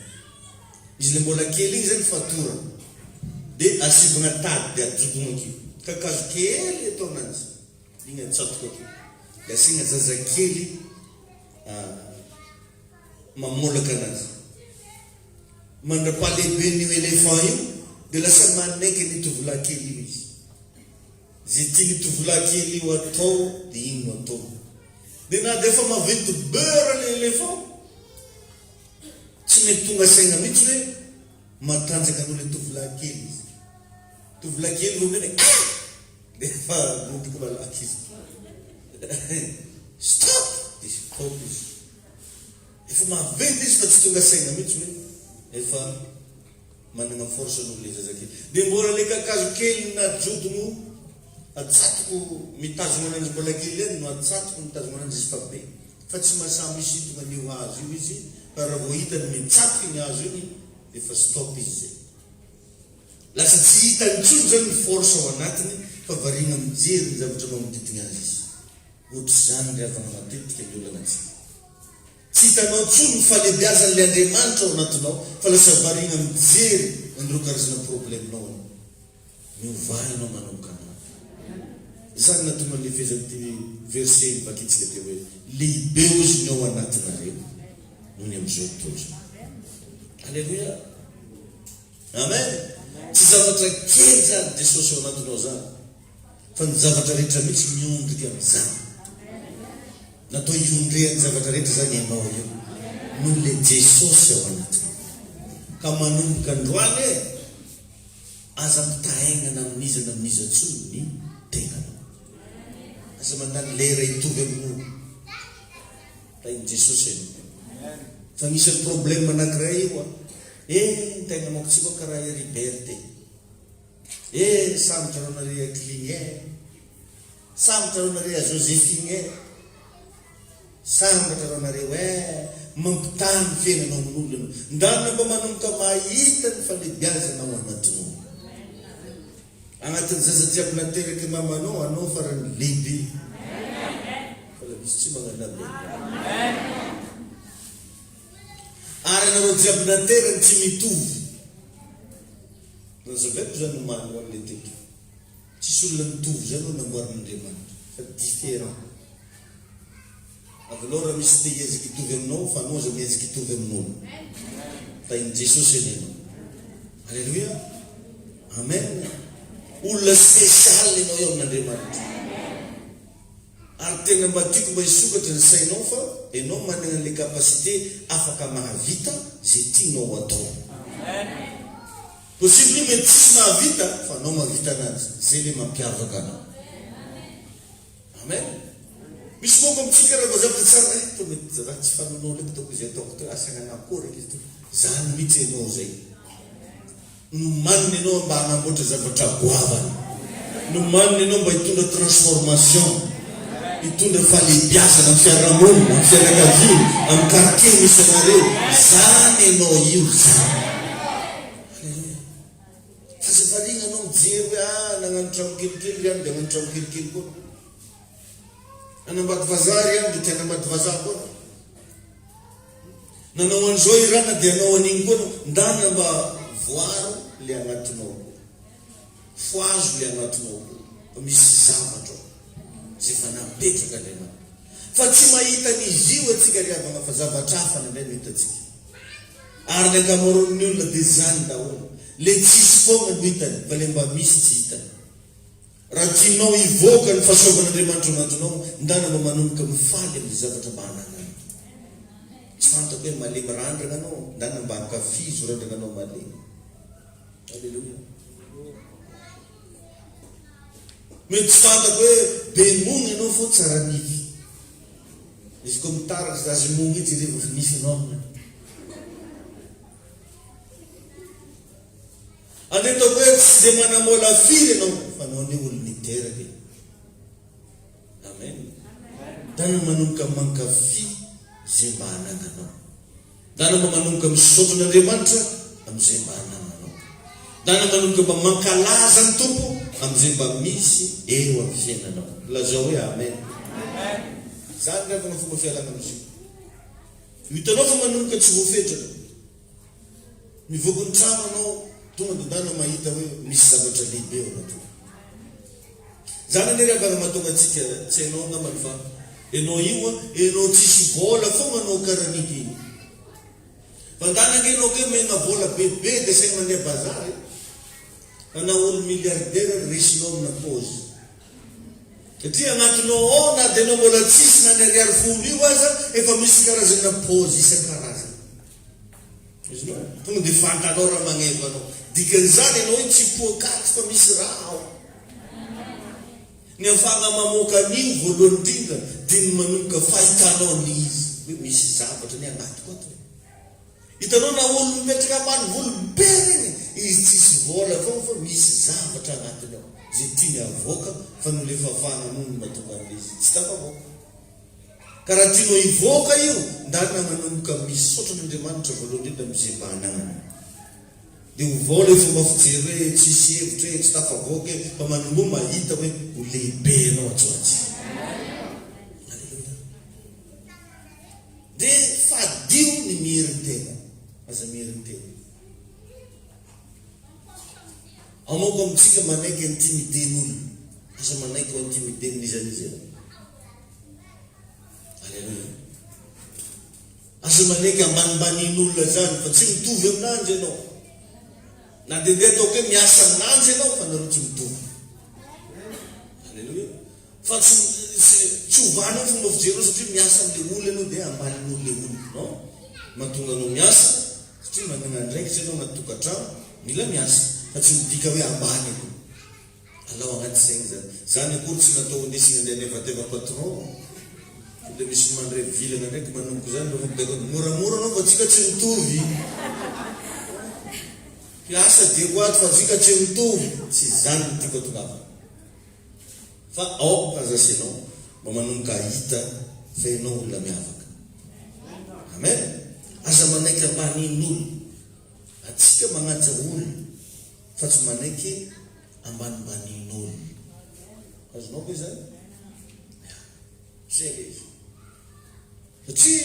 Izy le mbola kely igny zany fatorana. Dia asivana tady dia ajodogna akeo. Kakazo kely atao ananjy. Igny atsatoka akeo. Dia asiana zazakely mamolaka anazy. Mandra-pahalehiben'io éléphant io dia lasa manaiky an'io tovolahy kely io izy. Izay tian'io tovolahy kely io atao dia iny no ataony. Dia na dia efa maventy beurre ilay éléphant, tsy mety tonga saina mihitsy hoe matanjaka noho ilay tovolahy kely izy. Tovolahy kely vao miteny hoe ah! Dia efa roboka malaky izy. Stop! Dia stop izy. Efa maventy izy fa tsy tonga saina mihitsy hoe efa manana force noho le zazakely. Dia mbola le kakazo kely najodogno atsatoko mitazogno ananjy mbola kely ihany no atsatoko mitazogno ananjy izy fa be. Fa tsy mahasahy misintogna an'io hazo io izy fa raha vao hitany mitsatoka iny hazo iny dia efa stop izy zay. Lasa tsy hitany intsony zany ny force ao anatiny fa variana mijery ny zavatra magnodidigna azy izy. Ohatr'izany ry havana matetika ny olana antsika. Tsy hitanao intsony ny fahalebiazan'ilay Andriamanitra ao anatinao fa lasa variana mijery an'ireo karazana problème-nao ianao. Miovà ianao manomboka androany. Izany nahatonga an'ilay fehezan'ity verset novakintsika teo hoe, Lehibe hozy ny ao anatinareo noho ny amin'izao tontolo izao. Aleloia! Amen! Tsy zavatra kely izany Jesosy ao anatinao izany. Fa ny zavatra rehetra mihitsy miondrika amin'izany. Natao hiondrehan'ny zavatra rehetra izany ianao io. Noho ilay Jesosy ao anatinao. Ka manomboka androany e, aza ampitahaingana amin'iza na amin'iza intsony ny tenanao. Aza mandany lera hitovy amin'olo. Tahin'i Jesosy ianao. Fa anisan'ny problème anankiray io a. Eh, ny tegna manko tsy koa karaha Heribert e. Eh sambatra anao nare Cligny eh! Sambatra anao nare Josephine eh! Sambatra anao nareo eh! Mampitaha ny fiainanao amin'olona ianao. Ndana mba manomboka mahita ny falebiazana ao anatinao. Agnatin'ny zaza jiaby nateraky mamanao, anao farany lehibe. Fa la misy tsy magnano amen. Ary anareo jiaby naterany tsy mitovy. Nazavaiko zany omaly ho an'ilay teto. Tsisy olona mitovy zany ao namboarin'Andriamanitra fa différent. Avelao raha misy te hiezaka hitovy aminao fa anao aza miezaka hitovy amin'olo. Tahin'i Jesosy anie ianao. Alléluia. Amen. Olona spécial ianao eo amin'Andriamanitra. Ary tena mba tiako mba hisokatra ny sainao fa enao manana le capacité afaka mahavita ze tianao atao. Possible io mety tsisy mahavita fa anao mahavita anazy, zay le mampiavaka anao. Amen. Misy manko amintsika raha vao zavatra tsara eh to mety raha tsy fanaonao ndraiky ataoko izay ataoko to asa nanakory eky izy to. Zany mihitsy enao zay. Nomanina ianao mba hanamboatra zavatra goavana. Nomanina ianao mba hitondra transformation. Hitondra fahalehibiazana amin'ny fiarahamonina, amin'ny fianakaviana, amin'ny quartier misy anareo. Zany ianao io zany. Aleloia. Fa aza variana ianao mijery hoe ah nagnano trano kelikely ry any dia hagnano trano kelikely koa. Nanambady vazaha ry any dia te hanambady vazaha koa. Nanao an'izao i rana dia hanao an'iny koa anao. Ndana mba voaro le agnatinao koa. Fohazo le agnatinao koa fa misy zavatra ao zay efa napetrak'Andriamanitra. Fa tsy mahita an'izy io antsika ry havagna fa zavatra hafa ny indray no hitantsika. Ary ny ankamaroan'ny olona dia zany daholo. Le tsisy foagna no hitany fa le mba misy tsy hitany. Raha tianao hivoaka ny fahasoavan'Andriamanitra ao anatinao, ndana mba manomboka mifaly amin'izay zavatra mba anananao. Tsy fantako hoe malemy randrana anao, ndana mba ankafizo randrana anao malemy. Aleloia. Mety tsy fantako hoe be mony ianao fô tsara nify. Izy koa mitaratra zazy mony io jerevo fa nifinao aminy. Andeha ataoko hoe tsy dia manamôla firy ianao fa anao anie olo niteraka e. Amen. Dana manomboka mankafy izay mba anagnanao. Dana mba manomboka misaotra an'Andriamanitra amin'izay mba anagnanao. Dana manomboka mba mankalaza ny Tompo amin'izay mba misy eo amin'ny fiainanao. Lazao hoe Amen. Izany ry havana fomba fialana amin'izy io. Hitanao fa manomboka tsy voafetra anao. Mivoaka ny trano anao, tonga dia ndana mahita hoe misy zavatra lehibe ao anatiny. Zany anie ry havana mahatonga antsika, tsy hainao angambany fa enao io an, enao tsisy vola foagna anao karan'ity iny. Fa ndana ange enao ke omena vola be be dia asainy mandeha bazary e. Fa na olo milliardaire ary resinao amina paozy. Satria agnatinao ao na dia enao mbola tsisy na ny ariary folo io aza efa misy karazana paozy isan-karazany. Azonao? Tonga dia fantanao raha magneva anao. Dikan'izany ianao io tsy poakaty fa misy raha ao. Ny afahana mamoaka an'io voalohany indrindra dia ny manomboka fahitanao an'ilay izy hoe misy zavatra ny anatiko ato e. Hitanao na olona mipetraka ambanivolo be ireny, izy tsisy vola foana fa misy zavatra anatiny ao izay tiany havoaka fa noho ilay fahafahana noho no mahatonga an'ilay izy tsy tafavoaka. Ka raha tianao hivoaka io, ndana manomboka misaotra an'Andriamanitra voalohany indrindra amin'izay mba anagnany. Dia ovao ilay fomba fijery hoe tsisy hevitra e, tsy tafavoaka e, fa manomboha mahita hoe ho lehibe ianao atsy ho atsy. Aleloia. Dia fadio ny miherin-tena. Aza miherin-tena. Ao manko amintsika manaiky intimider-n'olona. Aza manaiky ho intimider-n'iza n'iza ianao. Aleloia. Aza manaiky ambanimbanian'olona zany fa tsy mitovy aminanjy ianao. Na dia ndeha ataoko hoe miasa aminanjy ianao fa nareo tsy mitovy. Aleloia. Fa tsy tsy ovanao ny fomba fijerinao satria miasa amin'ilay olona ianao dia ambanin'olona ilay olona. Non. Mahatonga anao miasa satria manana andraikitra ianao anaty tokantrano, mila miasa fa tsy midika hoe ambany ianao. Alao agnaty saigny zany. Zany akory tsy natao hondesiny andeha hanevateva patron. Sao dia misy mandray vilana ndraiky manomboka zany refa mibaiko anao. Moramora anao fa tsika tsy mitovy. Mpiasa diako ato fa tsika tsy mitovy. Tsy zany no tiako atongavana. Fa aoka aza enao mba manomboka hahita fa enao olona miavaka. Amen. Aza manaiky ambanin'olona. Atsika magnaja olona fa tsy manaiky ambanimbanin'olona. Azonao ve izany? Ya. Zay le izy. Satria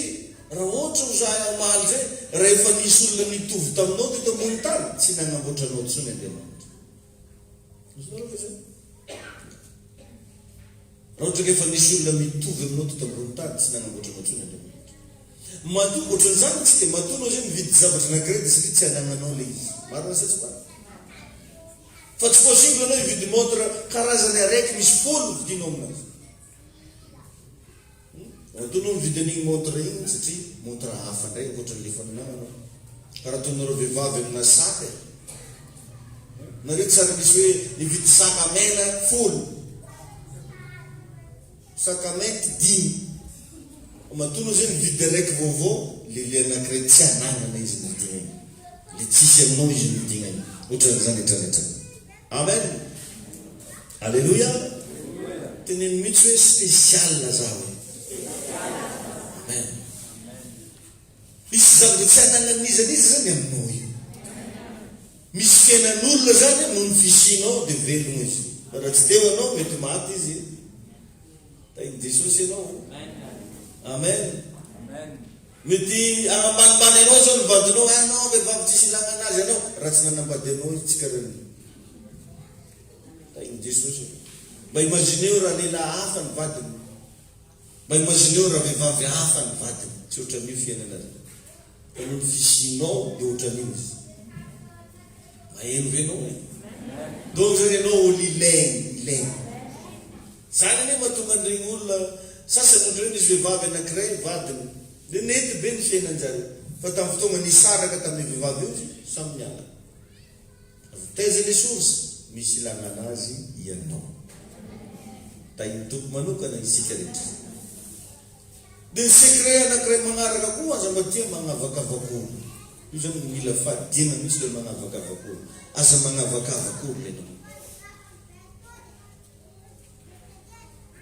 raha ohatra ho zahay hamaly zay, raha efa nisy olona nitovy taminao teto ambony tany, tsy nagnamboatra anao intsony Andriamanitra. Azonareo ve zay? Raha ohatra ka efa nisy olona mitovy aminao teto ambony tany, tsy nagnamboatra anao intsony Andriamanitra. Matoa ohatran'izany tsika, matoa anao zay mividy zavatra anankiray dia satria tsy anagnanao le izy. Marina sa tsy marina? Fa tsy possible anao hividy montre karazany araiky misy folo vidinao aminazy. Matoa anao mividy an'igny montre igny satria montre hafa ndray ankoatran'le efa nanagnanao. Karaha ataonareo vehivavy amina sac e. Nareo tsary misy hoe nividy sac mena folo. Sac mainty dimy. Fa matoa anao zay mividy araiky vaovao, le le anakiray tsy anagnana izy no vidiana igny. Le tsisy aminao izy no vidiana igny. Ohatran'izany hatrany hatrany. Amen. Aleloia. Teneno mihitsy hoe spécial zaho e. Amen. Misy zavatra tsy ananan'iza n'iza zany aminao io. Misy fiainan'olona zany noho ny fisianao dia velogno izy. Fa raha tsy teo ianao mety maty izy. Tahin'i Jesosy ianao. Amen. Mety hagnambanimbany anao zao ny vadinao, ah non vehivavy tsisy ilagna anazy ianao, raha tsy nanambady anao izy tsy karaha Tahin'i Jesosy. Mba imagineo raha lehilahy hafa ny vadiny. Mba imagineo raha vehivavy hafa ny vadiny. Tsy ohatran'io fiainanareo. Fa noho ny fisianao dia ohatran'io izy. Maheno ve ianao e? Donc zany ianao olo ilainy, ilainy. Zany anie mahatonga an'iregny olona sasany ohatra hoe nisy vehivavy anakiray vadiny dia nety be ny fiainan-jareo fa tamin'ny fotoagna nisaraka tamin'io vehivavy io izy samy niala. Avy taiza le source? Misy ilana anazy ianao. Tahin'ny Tompo manokana isika rehetra. Dia ny secret anakiray magnaraka koa aza mba tia magnavakavaka olona. Io zany mila fadiana mihitsy le magnavakavaka olona. Aza magnavakavaka olona ianao.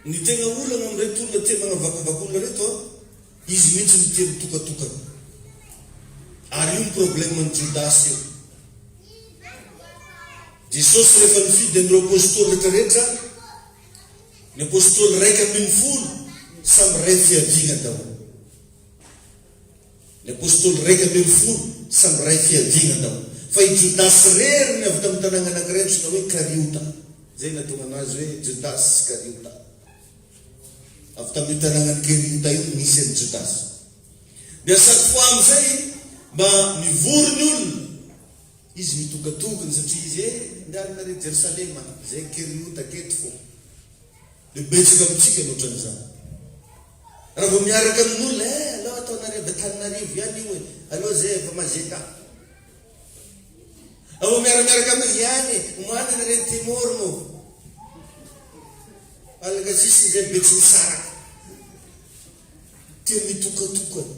Ny tena olana amin'ireto olona tia magnavakavaka olona ireto an, izy mihitsy no tia mitokatokana. Ary io ny problème an'i Jodasy io. Jesosy rehefa nifidy an'ireo apostoly rehetra rehetra, ny apostoly 11 samy iray fiaviana daholo. Ny Apostoly 11 samy iray fiadiana daholo. Fa i Jodasy irery ny avy tamin'ny tanàna anankiray antsoina hoe Kariota. Izay nahatonga anazy hoe Jodasy Iskariota. Avy tamin'io tanànan'i Keriota io no nisy an'i Jodasy. Dia chaque fois amin'izay mba mivory ny olona, izy mitokatokana satria izy eh, andehanana re Jerosalema, izay Keriota aketo fô. Dia betsaka amintsika ny ohatran'izany. Raha vao miaraka amin'olona, eh aleo ataonareo avy Antananarivo ihany io e, aleo zay avy Majunga. Raha vao miara-miaraka amin'olona, ihany e, omaly nareo Timor moa. Alaka sisiny izay Betsimisaraka. Tia mitokatokana.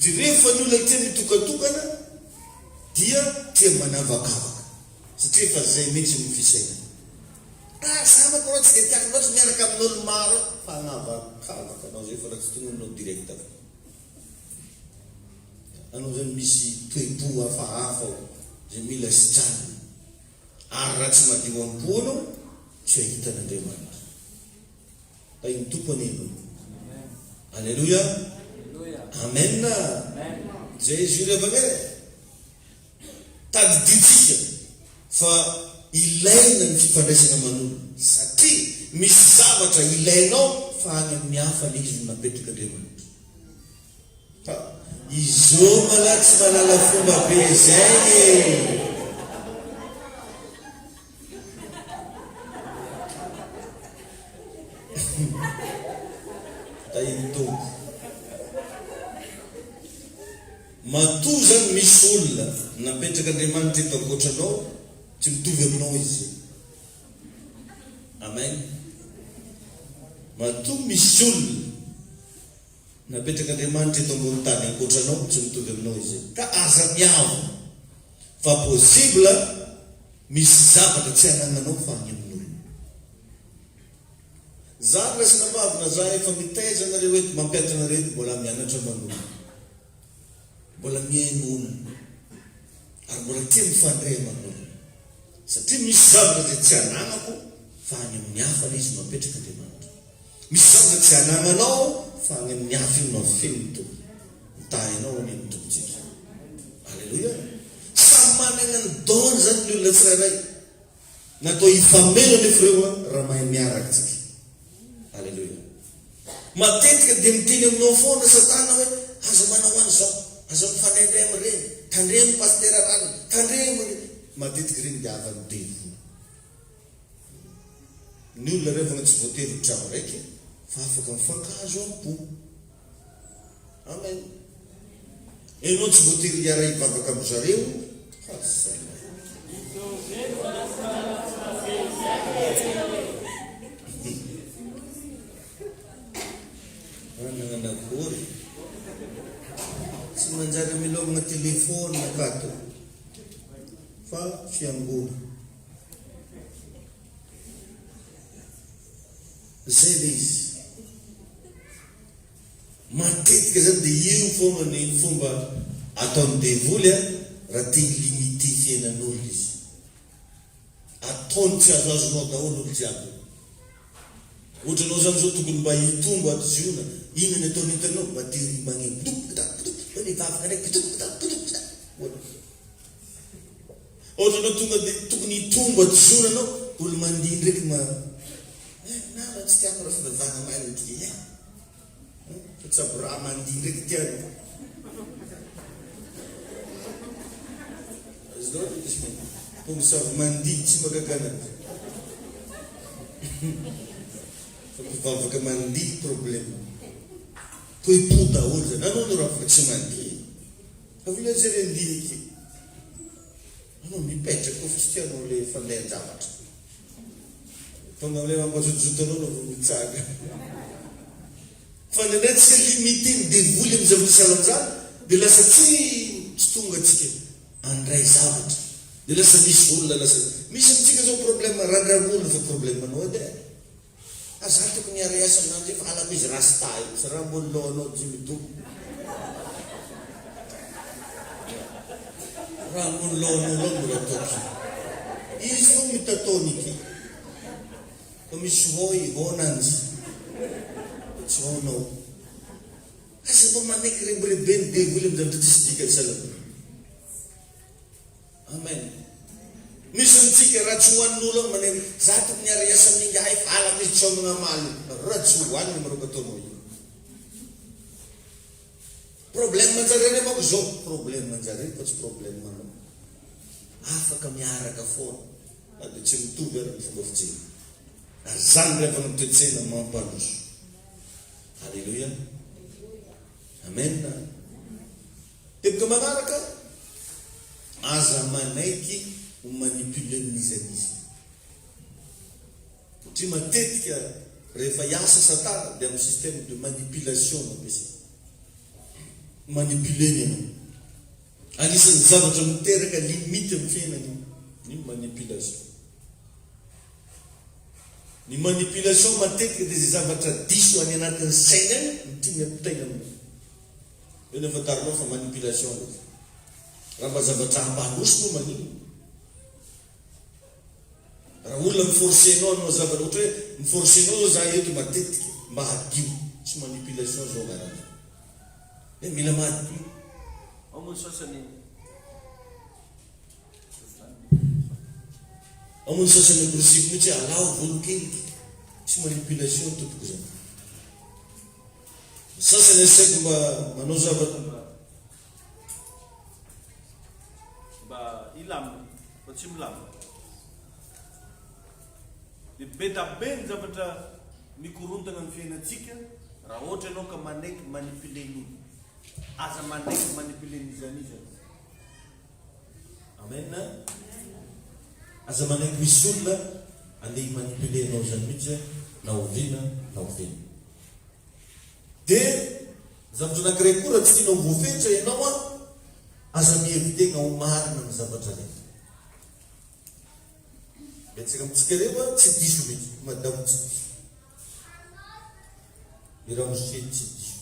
Jereo fa ny olona tia mitokatokana dia tia manavakavaka. Satria efa zay mihitsy no fisainana. Ah za manko rô tsy de tiako loatra miaraka amin'olo maro eo fa agnavakavaka anao zay fa raha tsy tonononao direct fa. Anao zany misy toe-po hafahafa ao zay mila sitranina. Ary raha tsy madio am-po anao tsy hahita an'Andriamanitra. Tahin'ny Tompo anie ianao. Aleloia. Amen. Jésus ry havana e. Tadidintsika fa ilaina ny fifandraisana aman'olona satria misy zavatra ilainao fa any amin'ny hafa ilay izy no napetrak'Andriamanitra. Ha! I Zoma lahy tsy mahalala fomba be zay e! Tahin'ny Tompo. Matoa zany misy olona napetrak'Andriamanitra eto ankoatranao, tsy mitovy aminao izy. Amen. Matoa misy olona napetrak'Andriamanitra eto ambony tany ankoatranao, tsy mitovy aminao izy. Ka aza miavona fa possible misy zavatra tsy anagnanao fa any amin'olona. Za ry rasinambavina za efa mitaiza anareo eto, mampianatra anareo eto mbola mianatra aman'olona. Mbola mihaino olona. Ary mbola tia mifandray aman'olona. Satria misy zavatra izay tsy ananako fa any amin'ny hafa ilay izy no apetraka Andriamanitra. Misy zavatra tsy anananao fa any amin'ny hafa io no afeniny Tompo. Mitahy anao anie ny Tompontsika. Aleloia. Samy manana ny don-ny izany ny olona tsirairay. Natao hifameno anefa ireo raha mahay miaraka tsika. Aleloia. Matetika dia miteny aminao foana satana hoe aza manao an'izao, aza mifandraindray amin'ireny, tandremo pasitera ranona, tandremo ry. Matetika ireny dia havan'ny devoly. Ny olona revana tsy voatery ho trano raika fa afaka mifankahazo am-po. Amen. Enao tsy voatery hiara hivavaka am zareo fa zalahy. Anana akory. Tsy manjary amelomagna téléphone akato fa fiangona. Zay le izy. Matetika zany dia io foana ny fomba ataon'ny devoly a, raha te hi-limiter fiainan'olona izy. Ataony tsy azoazonao daholo olo jiaby io. Ohatra anao zany zao tokony mba hitombo ato ziona, inona ny ataony hitanao? Batterie magneno kidok kidok kidok, hoe mivavaka ndray kidok kidok kidok kidok. Ohatra anao tonga de tokony hitombo ato ziona anao, olo mandihy ndraiky ma eh na raha tsy tiako raha fivavahana marina ty eh. Fa tsabo raha mandihy ndraiky tianao. Azonao ve izy? Mpomosavy mandihy tsy mahagaga anazy. Fa mpivavaka mandihy problème. Toe-po daholo zany. Anao no raha tsy mandihy. Avy jereo andihy aky. Anao mipetraka eo fa tsy tianao le fandehan-javatra. Tonga amle mampazotozoto anao no vao mitsanga. Fa indraindray tsika limité ny devoly amin'ny zavatra sahala amin'izany dia lasa tsy tsy tonga tsika handray zavatra. Dia lasa misy olona lasa misy amintsika zao problème randram'olona fa problème anao edy e. Fa za tokony hiara-hiasa aminandry fa halako izy rasta io, tsy raha ambony lohanao Jimmy Dou. Raha ambony lohanao loha mbola ataoko io. Izy io mitataona ity. Fa misy hoi honanjy. Fa tsy honao. Aza mba manaiky rebireben'ny devoly amin'ny zavatra tsisy dikany sahala amin'io. Amen. Misy amintsika raha tsy hohanin'olo ao maneno za tokony hiara hiasa amin'ingahy fa halako izy tsy ao magnamaly raha tsy hohaniny marô ataonao io. Problème manjare re manko zao problème manjare fa tsy problème anao. Afaka miaraka foana na dia tsy mitovy ary ny fomba fijery. Ary zany ry havana ny toe-tsaina mampandroso. Alléluia. Amen. Teboka manaraka, aza manaiky ho manipuler-n'iza n'iza. Satria matetika rehefa hiasa satana dia amin'ny système de manipulation no ampiasainy. Manipuler-ny ianao. Anisan'ny zavatra miteraka limite amin'ny fiainana io, ny manipulation. Ny manipulation matetika dia izay zavatra diso any anatin'ny saina any no tiany ampitaina aminao. Eo no afantarinao fa manipulation ilay izy. Raha mba zavatra hampandroso moa maninona? Raha olona mi-forcer anao hanao zavatra ohatra hoe mi-forcer anao zao za eto matetika mba hadio, tsy manipulation zao anarany zao. Hoe mila madio. Ao moa ny sasany. Ao moa ny sasany amporisihiko mihitsy hoe alao volo kely. Tsy manipulation tompoko zany. Ny sasany asaiko mba manao zavatra mba mba hilamina fa tsy milamina. Dia be da be ny zavatra mikorontana ny fiainantsika raha ohatra ianao ka manaiky manipuler-n'olona. Aza manaiky manipuler-n'iza n'iza. Amen. Aza manaiky misy olona andeha hi-manipuler anao izany mihitsy na oviana na oviana. Dia zavatra anankiray koa raha tsy tianao ho voafetra ianao an, aza mihevi-tegna ho marina amin'ny zavatra rehetra. Betsaka amintsika ireo an, tsy diso mihitsy, madamo tsy diso. I ramose tsy diso.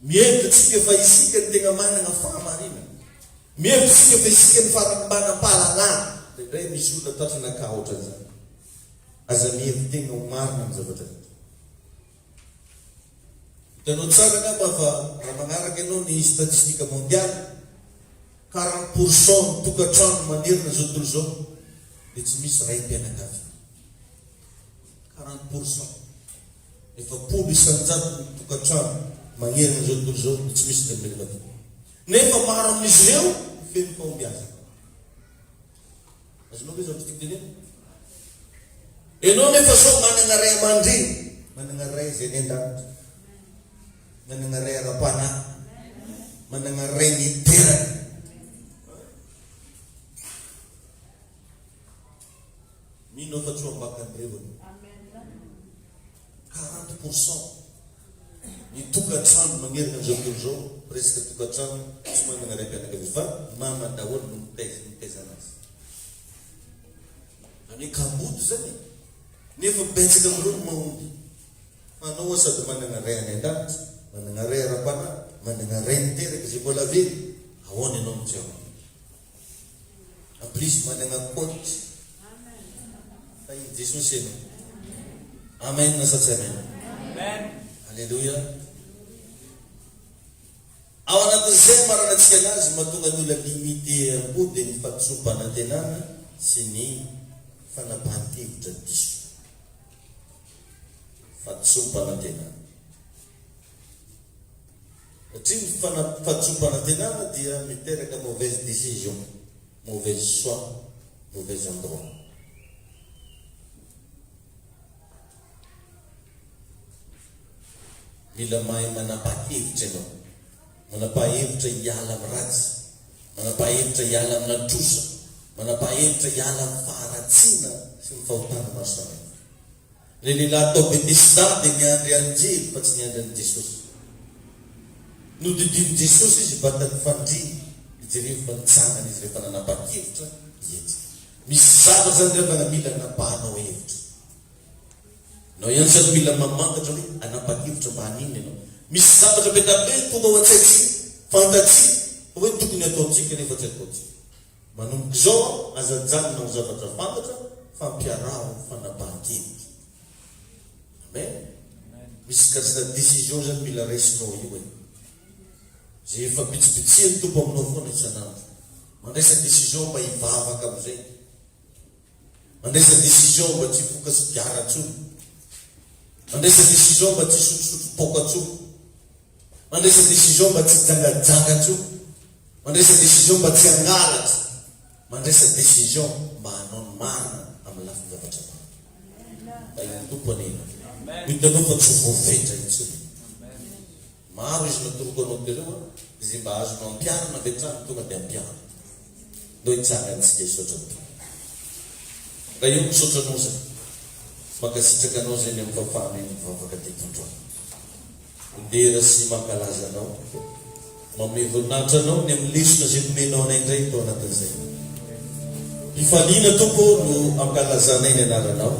Mihevitra isika fa isika no tegna managna fahamarinana. Mihevitra isika fa isika no farany manam-pahalalana. Indraindray misy olona tratranà cas ohatran'izany. Aza mihevi-tegna ho marina amin'ny zavatra rehetra. Hitanao tsara angamba fa raha magnaraka ianao ny statistique mondiale, 40 pour cent ny tokantrano manerana izao tontolo izao dia tsy misy raim-pianakaviana. 40 pour cent. 40 isan-jaton'ny tokantrano manerana izao tontolo izao no tsy misy raim-pianakaviana. Nefa maro amin'izy ireo no feno fahombiazana. Azonao ve zavatra tiako tenenina? Ianao nefa zao manana ray aman-dreny, manana ray izay any an-danitra, manana ray ara-panahy, manana ray niteraka. Mino aho fa tsy ho ambakan'ireo ianao. 40 pour cent ny tokantrano manerana an'izao tontolo izao, presque tokantrano tsy manana raim-pianakaviana fa mama daholo no mitaiza mitaiza anazy. Izany hoe kamboty izany e. Nefa betsaka amin'ireo no mahomby. Fa anao oa sady manana ray any an-danitra, manana ray ara-panahy, manana ray niteraka izay mbola velona, ahoana ianao no tsy hahomby? En plus manana coach. Tahin'i Jesosy ianao. Amen sa tsy amen? Amen. Alléluia. Ao anatin'izay hamaranantsika anazy mahatonga ny olona limité ihany koa dia ny fahadisoam-panantenana sy ny fanapahan-kevitra diso. Fahadisoam-panantenana. Satria ny fahadisoam-panantenana dia miteraka mauvaise décision, mauvaise choix, mauvaise endroit. Mila mahay manapa-kevitra ianao. Manapa-hevitra hiala amin'ny ratsy. Manapa-hevitra hiala amina trosa. Manapa-hevitra hiala amin'ny faharatsiana sy ny fahotana maro samihafa. Ilay lehilahy tao Betesda dia niandry anjely fa tsy niandry an'i Jesosy. Nodidian'i Jesosy izy hibata ny fandriany. Jereo fa nitsangana izy rehefa nanapa-kevitra hihetsika. Misy zavatra izany ry havana mila anapahanao hevitra. Ianao ihany izany mila mamantatra hoe hanapa-kevitra mba haninona ianao. Misy zavatra be dia be tonga ao an-tsaintsika, fantatsika fa hoe tokony hataontsika nefa tsy ataontsika. Manomboka izao, aza ajanona ho zavatra fantatra fa ampiaraho amin'ny fanapahan-kevitra. Amen. Misy karazana décision izany mila raisinao io e. Izay efa bitsibitsihan'ny Tompo aminao foana isan'andro. Mandraisa décision mba hivavaka amin'izay. Mandraisa décision mba tsy hifoka sigara tsony. Mandraisa décision mba tsy hisotrosotro toaka tsony. Mandraisa décision mba tsy hijangajanga tsony. Mandraisa décision mba tsy hangalatra. Mandraisa décision mba hanao ny marina amin'ny lafin-javatra maro. Tahin'ny Tompo anie ianao. Ho hitanao fa tsy ho voafetra intsony. Maro izy natoroko anao tereo a, izay mba azonao ampiharina avy hatrany tonga dia ampiharina. Ndao hitsangantsika hisaotra ny Tompo. Ray ô misaotra anao zay. Mankasitraka anao zay ny amin'ny fahafahanay mivavaka teto androany. Midera sy mankalaza anao. Manome voninahitra anao ny amin'ny lesona izay nomenao anay indray tao anatin'izay. Fifaliana Tompo ô no ankalazanay ny anaranao.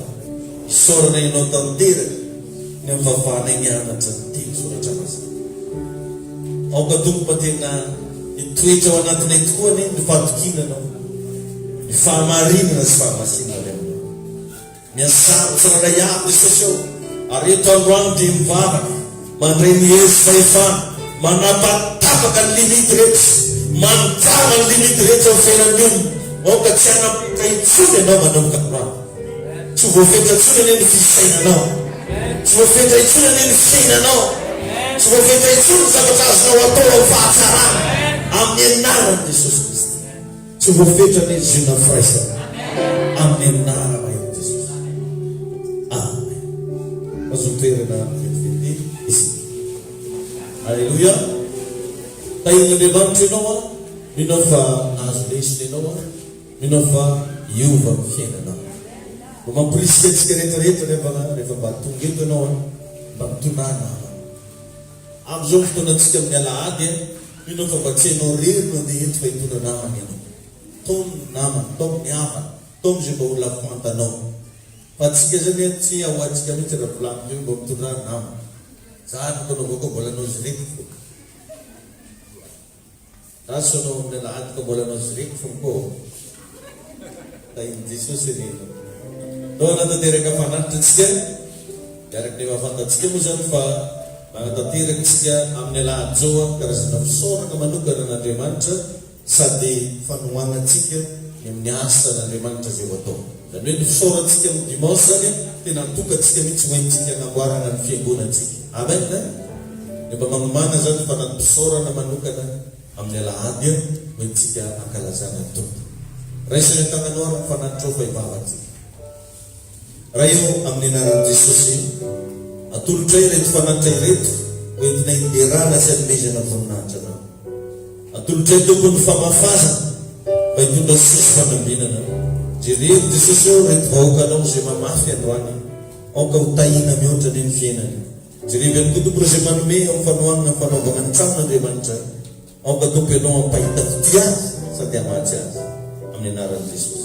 Isaoranay Anao tanteraka ny amin'ny fahafahanay mianatra ny teny soratra masina. Aoka Tompo mba tena hitoetra ao anatinay tokoa anie ny fahatokiana Anao, ny fahamarinana sy fahamasinana avy Aminao. Miasamy tsirairay avy Jesosy ô, ary eto androany dia mivavaka, mandray ny hery sy fahefana, manapatapaka ny limite rehetra, mandrava ny limite rehetra eo fiainan'ny olona, aoka tsy hanapaka intsony ianao manomboka androany. Tsy ho voafetra intsony anie ny fisainanao. Tsy voafetra intsony anie ny fiainanao. Tsy voafetra intsony ny zavatra azonao atao amin'ny fahatsarana, amin'ny anaran'i Jesosy Kristy. Tsy voafetra anie ny ziona firaisana amin'ny anarana i Jesosy. Amen. Azo toerana vetivety isika. Alléluia. Tahin'Andriamanitra ianao a. Mino aho fa nahazo lesona ianao a. Mino aho fa hiova ny fiainanao. Mba mamporisika antsika rehetra rehetra rehefa rehefa mba tonga eto ianao a. Mba mitondrà namana. Amin'izao fotoanantsika amin'ny alahady a, mino aho fa mba tsy ianao irery no handeha eto fa hitondra namana ianao. Taomy ny namana, taomy ny havana, taomy izay mba olona fantanao. Fa antsika zany a, tsy ahoantsika mihitsy raha volaniko hoe mba mitondrà namana. Za no anaovako mbola anao zireko fo. Lasa anao amin'ny alahady ka mbola anao zireko fo koa. Tahin'i Jesosy anie ianao. Ndao hanatanteraka fanatitra antsika. Dia araka ny efa fantatsika moa izany fa manatanteraka isika amin'ny alahady izao karazana fisaorana manokana an'Andriamanitra sady fanohanantsika ny amin'ny asan'Andriamanitra izay ho atao. Izany hoe ny fisaorantsika amin'ny dimanche izany tena atokantsika mihitsy ho entintsika hanamboarana ny fiangonantsika. Amen! Dia mba magnomàna izany fanati-pisaorana manokana amin'ny alahady ho entintsika hankalazana ny Tompo. Raiso any an-tagnanao ary ny fanatitrao fa hivavaka isika. Ray ô, amin'ny anaran'i Jesosy, atolotray ireto fanatitra ireto ho entinay hiderana sy hanomezana voninahitra Anao. Atolotray Tompo ny famafazana mba hitondra soa sy fanambinana. Jereo Jesosy ô ireto vahoakanao izay mamafy androany, aoka ho tahiana mihoatra anie ny fiainany. Jereo ihany koa Tompo ireo izay manome amin'ny fanohanana ny fanaovana ny tranon'Andriamanitra. Aoka Tompo Ianao hampahita fitia azy sady hamatsy azy. Amin'ny anaran'i Jesosy.